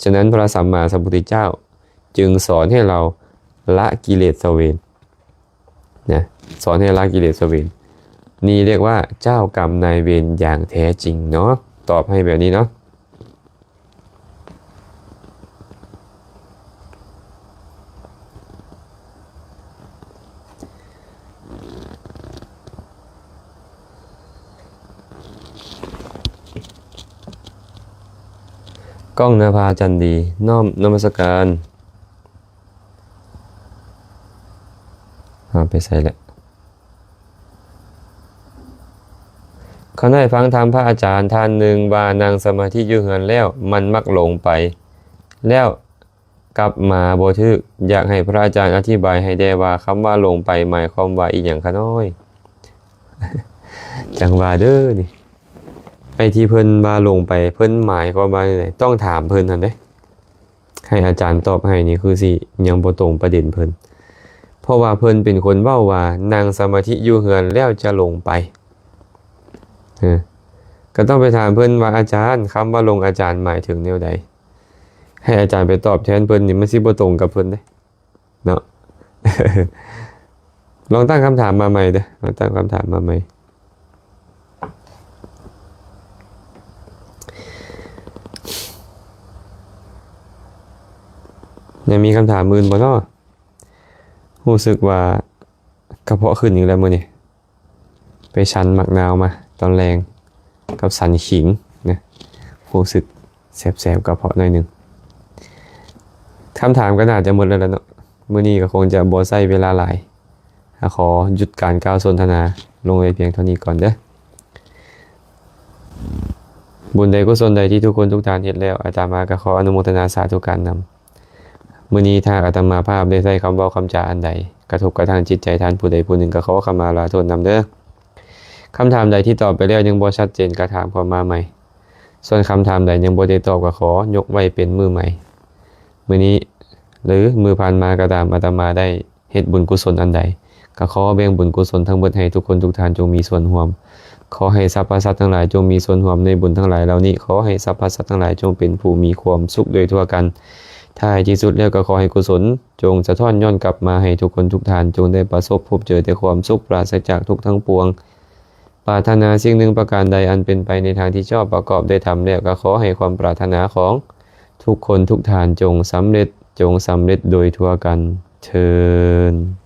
ສະນັ້ນ ພະສຳມາສຳພຸດທະເຈົ້າຈຶ່ງສອນໃຫ້ເຮົາລະກິເລສະເວນ ນະ, ສອນໃຫ້ລະກິເລສະເວນ. ນີ້ຮຽກວ່າເຈົ້າກຳນາຍເວນຢ່າງແທ້ຈິງເນາະ. ຕອບໃຫ້ແບບນີ້ເນາະ. ກ້ອງນະພາຈັນດີ ນ້ອມນະມັດສະການ. ເອົາໄປໃສແລ້ວ? ຂ້ານ້ອຍຟັງທຳພະອາຈານທ່ານໜຶ່ງວ່າ ນັ່ງສະມາທິຢູ່ເຮືອນແລ້ວ ມັນມັກຫຼົງໄປ ແລ້ວກັບມາບໍ່ຖືກ. ຢາກໃຫ້ພະອາຈານອະທິບາຍໃຫ້ແດ່ວ່າ ຄຳວ່າຫຼົງໄປ ໝາຍຄວາມວ່າອີ່ຫຍັງຂ້ານ້ອຍ? ຈັ່ງວ່າເດີນີ້ ໄອ້ທີ່ເພິ່ນວ່າຫຼົງໄປ ເພິ່ນໝາຍຄວາມວ່າຈັ່ງໃດ? ຕ້ອງຖາມເພິ່ນຫັ້ນເດ້. ໃຫ້ອາຈານຕອບໃຫ້ນີ້ຄືຊິຍັງບໍ່ຕົງປະເດັນເພິ່ນ, ເພາະວ່າເພິ່ນເປັນຄົນເວົ້າວ່າ ນັ່ງສະມາທິຢູ່ເຮືອນແລ້ວຈະຫຼົງໄປ. ເອີ ກໍຕ້ອງໄປຖາມເພິ່ນວ່າ ອາຈານ, ຄຳວ່າຫຼົງ ອາຈານໝາຍເຖິງແນວໃດ? ໃຫ້ອາຈານໄປຕອບແທນເພິ່ນນີ້ ມັນຊິບໍ່ຕົງກັບເພິ່ນເດ້ເນາະ. ລອງຕັ້ງຄຳຖາມມາໃໝ່ເດີ້, ລອງຕັ້ງຄຳຖາມມາໃໝ່. ຍັງມີຄຳຖາມອື່ນບໍ່ເນາະ? ຮູ້ສຶກວ່າກະເພາະຂຶ້ນອີກແລ້ວມື້ນີ້. ໄປສັນໝາກນາວມາຕອນແລງ ກັບສັນຂິງນະ, ຮູ້ສຶກແສບໆກະເພາະໜ້ອຍໜຶ່ງ. ຄຳຖາມກໍໜ້າຈະໝົດແລ້ວລະເນາະ, ມື້ນີ້ກໍຄົງຈະບໍ່ໃຊ້ເວລາຫຼາຍ. ຂໍຢຸດການກ່າວສົນທະນາລົງໄວ້ພຽງເທົ່ານີ້ກ່ອນເດີ້. ບຸນໃດກຸສົນໃດທີ່ທຸກຄົນທຸກທ່ານເຮັດແລ້ວ ອາດຕະມາກໍຂໍອະນຸໂມທະນາສາທຸການນຳ. ມື້ນີ້ຖ້າອາດຕະມາພາບໄດ້ໃຊ້ຄຳເວົ້າຄຳຈາອັນໃດ ກະທົບກະທາງຈິດໃຈທ່ານຜູ້ໃດຜູ້ໜຶ່ງ ກໍຂໍຂະມາລາໂທດນຳເດີ. ຄຳຖາມໃດທີ່ຕອບໄປແລ້ວຍັງບໍ່ຊັດເຈນ ກໍຖາມເຂົ້າມາໃໝ່. ສ່ວນຄຳຖາມໃດຍັງບໍ່ໄດ້ຕອບ ກໍຂໍຍົກໄວ້ເປັນມື້ໃໝ່. ມື້ນີ້ ຫຼື ມື້ຜ່ານມາກໍຕາມ ອາດຕະມາໄດ້ເຮັດບຸນກຸສົນອັນໃດ ກໍຂໍແບ່ງບຸນກຸສົນທັງເບິດໃຫ້ທຸກຄົນທຸກທ່ານຈົ່ງມີສ່ວນຮ່ວມ. ຂໍໃຫ້ສັບພະສັດທັງຫຼາຍຈົ່ງມີສ່ວນຮ່ວມໃນບຸນທັງຫຼາຍເຫຼົ່ານີ້. ຂໍໃຫ້ສັບພະສັດທັງຫຼາຍຈົ່ງເປັນຜູ້ມີຄວາມສຸກໂດຍທົ່ວກັນ. ທ້າຍທີ່ສຸດແລ້ວກໍຂໍໃຫ້ກຸສົນ ຈົ່ງສະທ້ອນຍ້ອນກັບມາໃຫ້ທຸກຄົນທຸກທ່ານ ຈົ່ງໄດ້ປະສົບພົບເຈີແຕ່ຄວາມສຸກ ປາສະຈາກທຸກທັງປວງ. ປາດຖະໜາສິ່ງໜຶ່ງປະການໃດອັນເປັນໄປໃນທາງທີ່ຊອບ ປະກອບດ້ວຍທຳແລ້ວ ກໍຂໍໃຫ້ຄວາມປາດຖະໜາຂອງທຸກຄົນທຸກທ່ານຈົ່ງສຳເລັດ, ຈົ່ງສຳເລັດໂດຍທົ່ວກັນເທີ້ນ.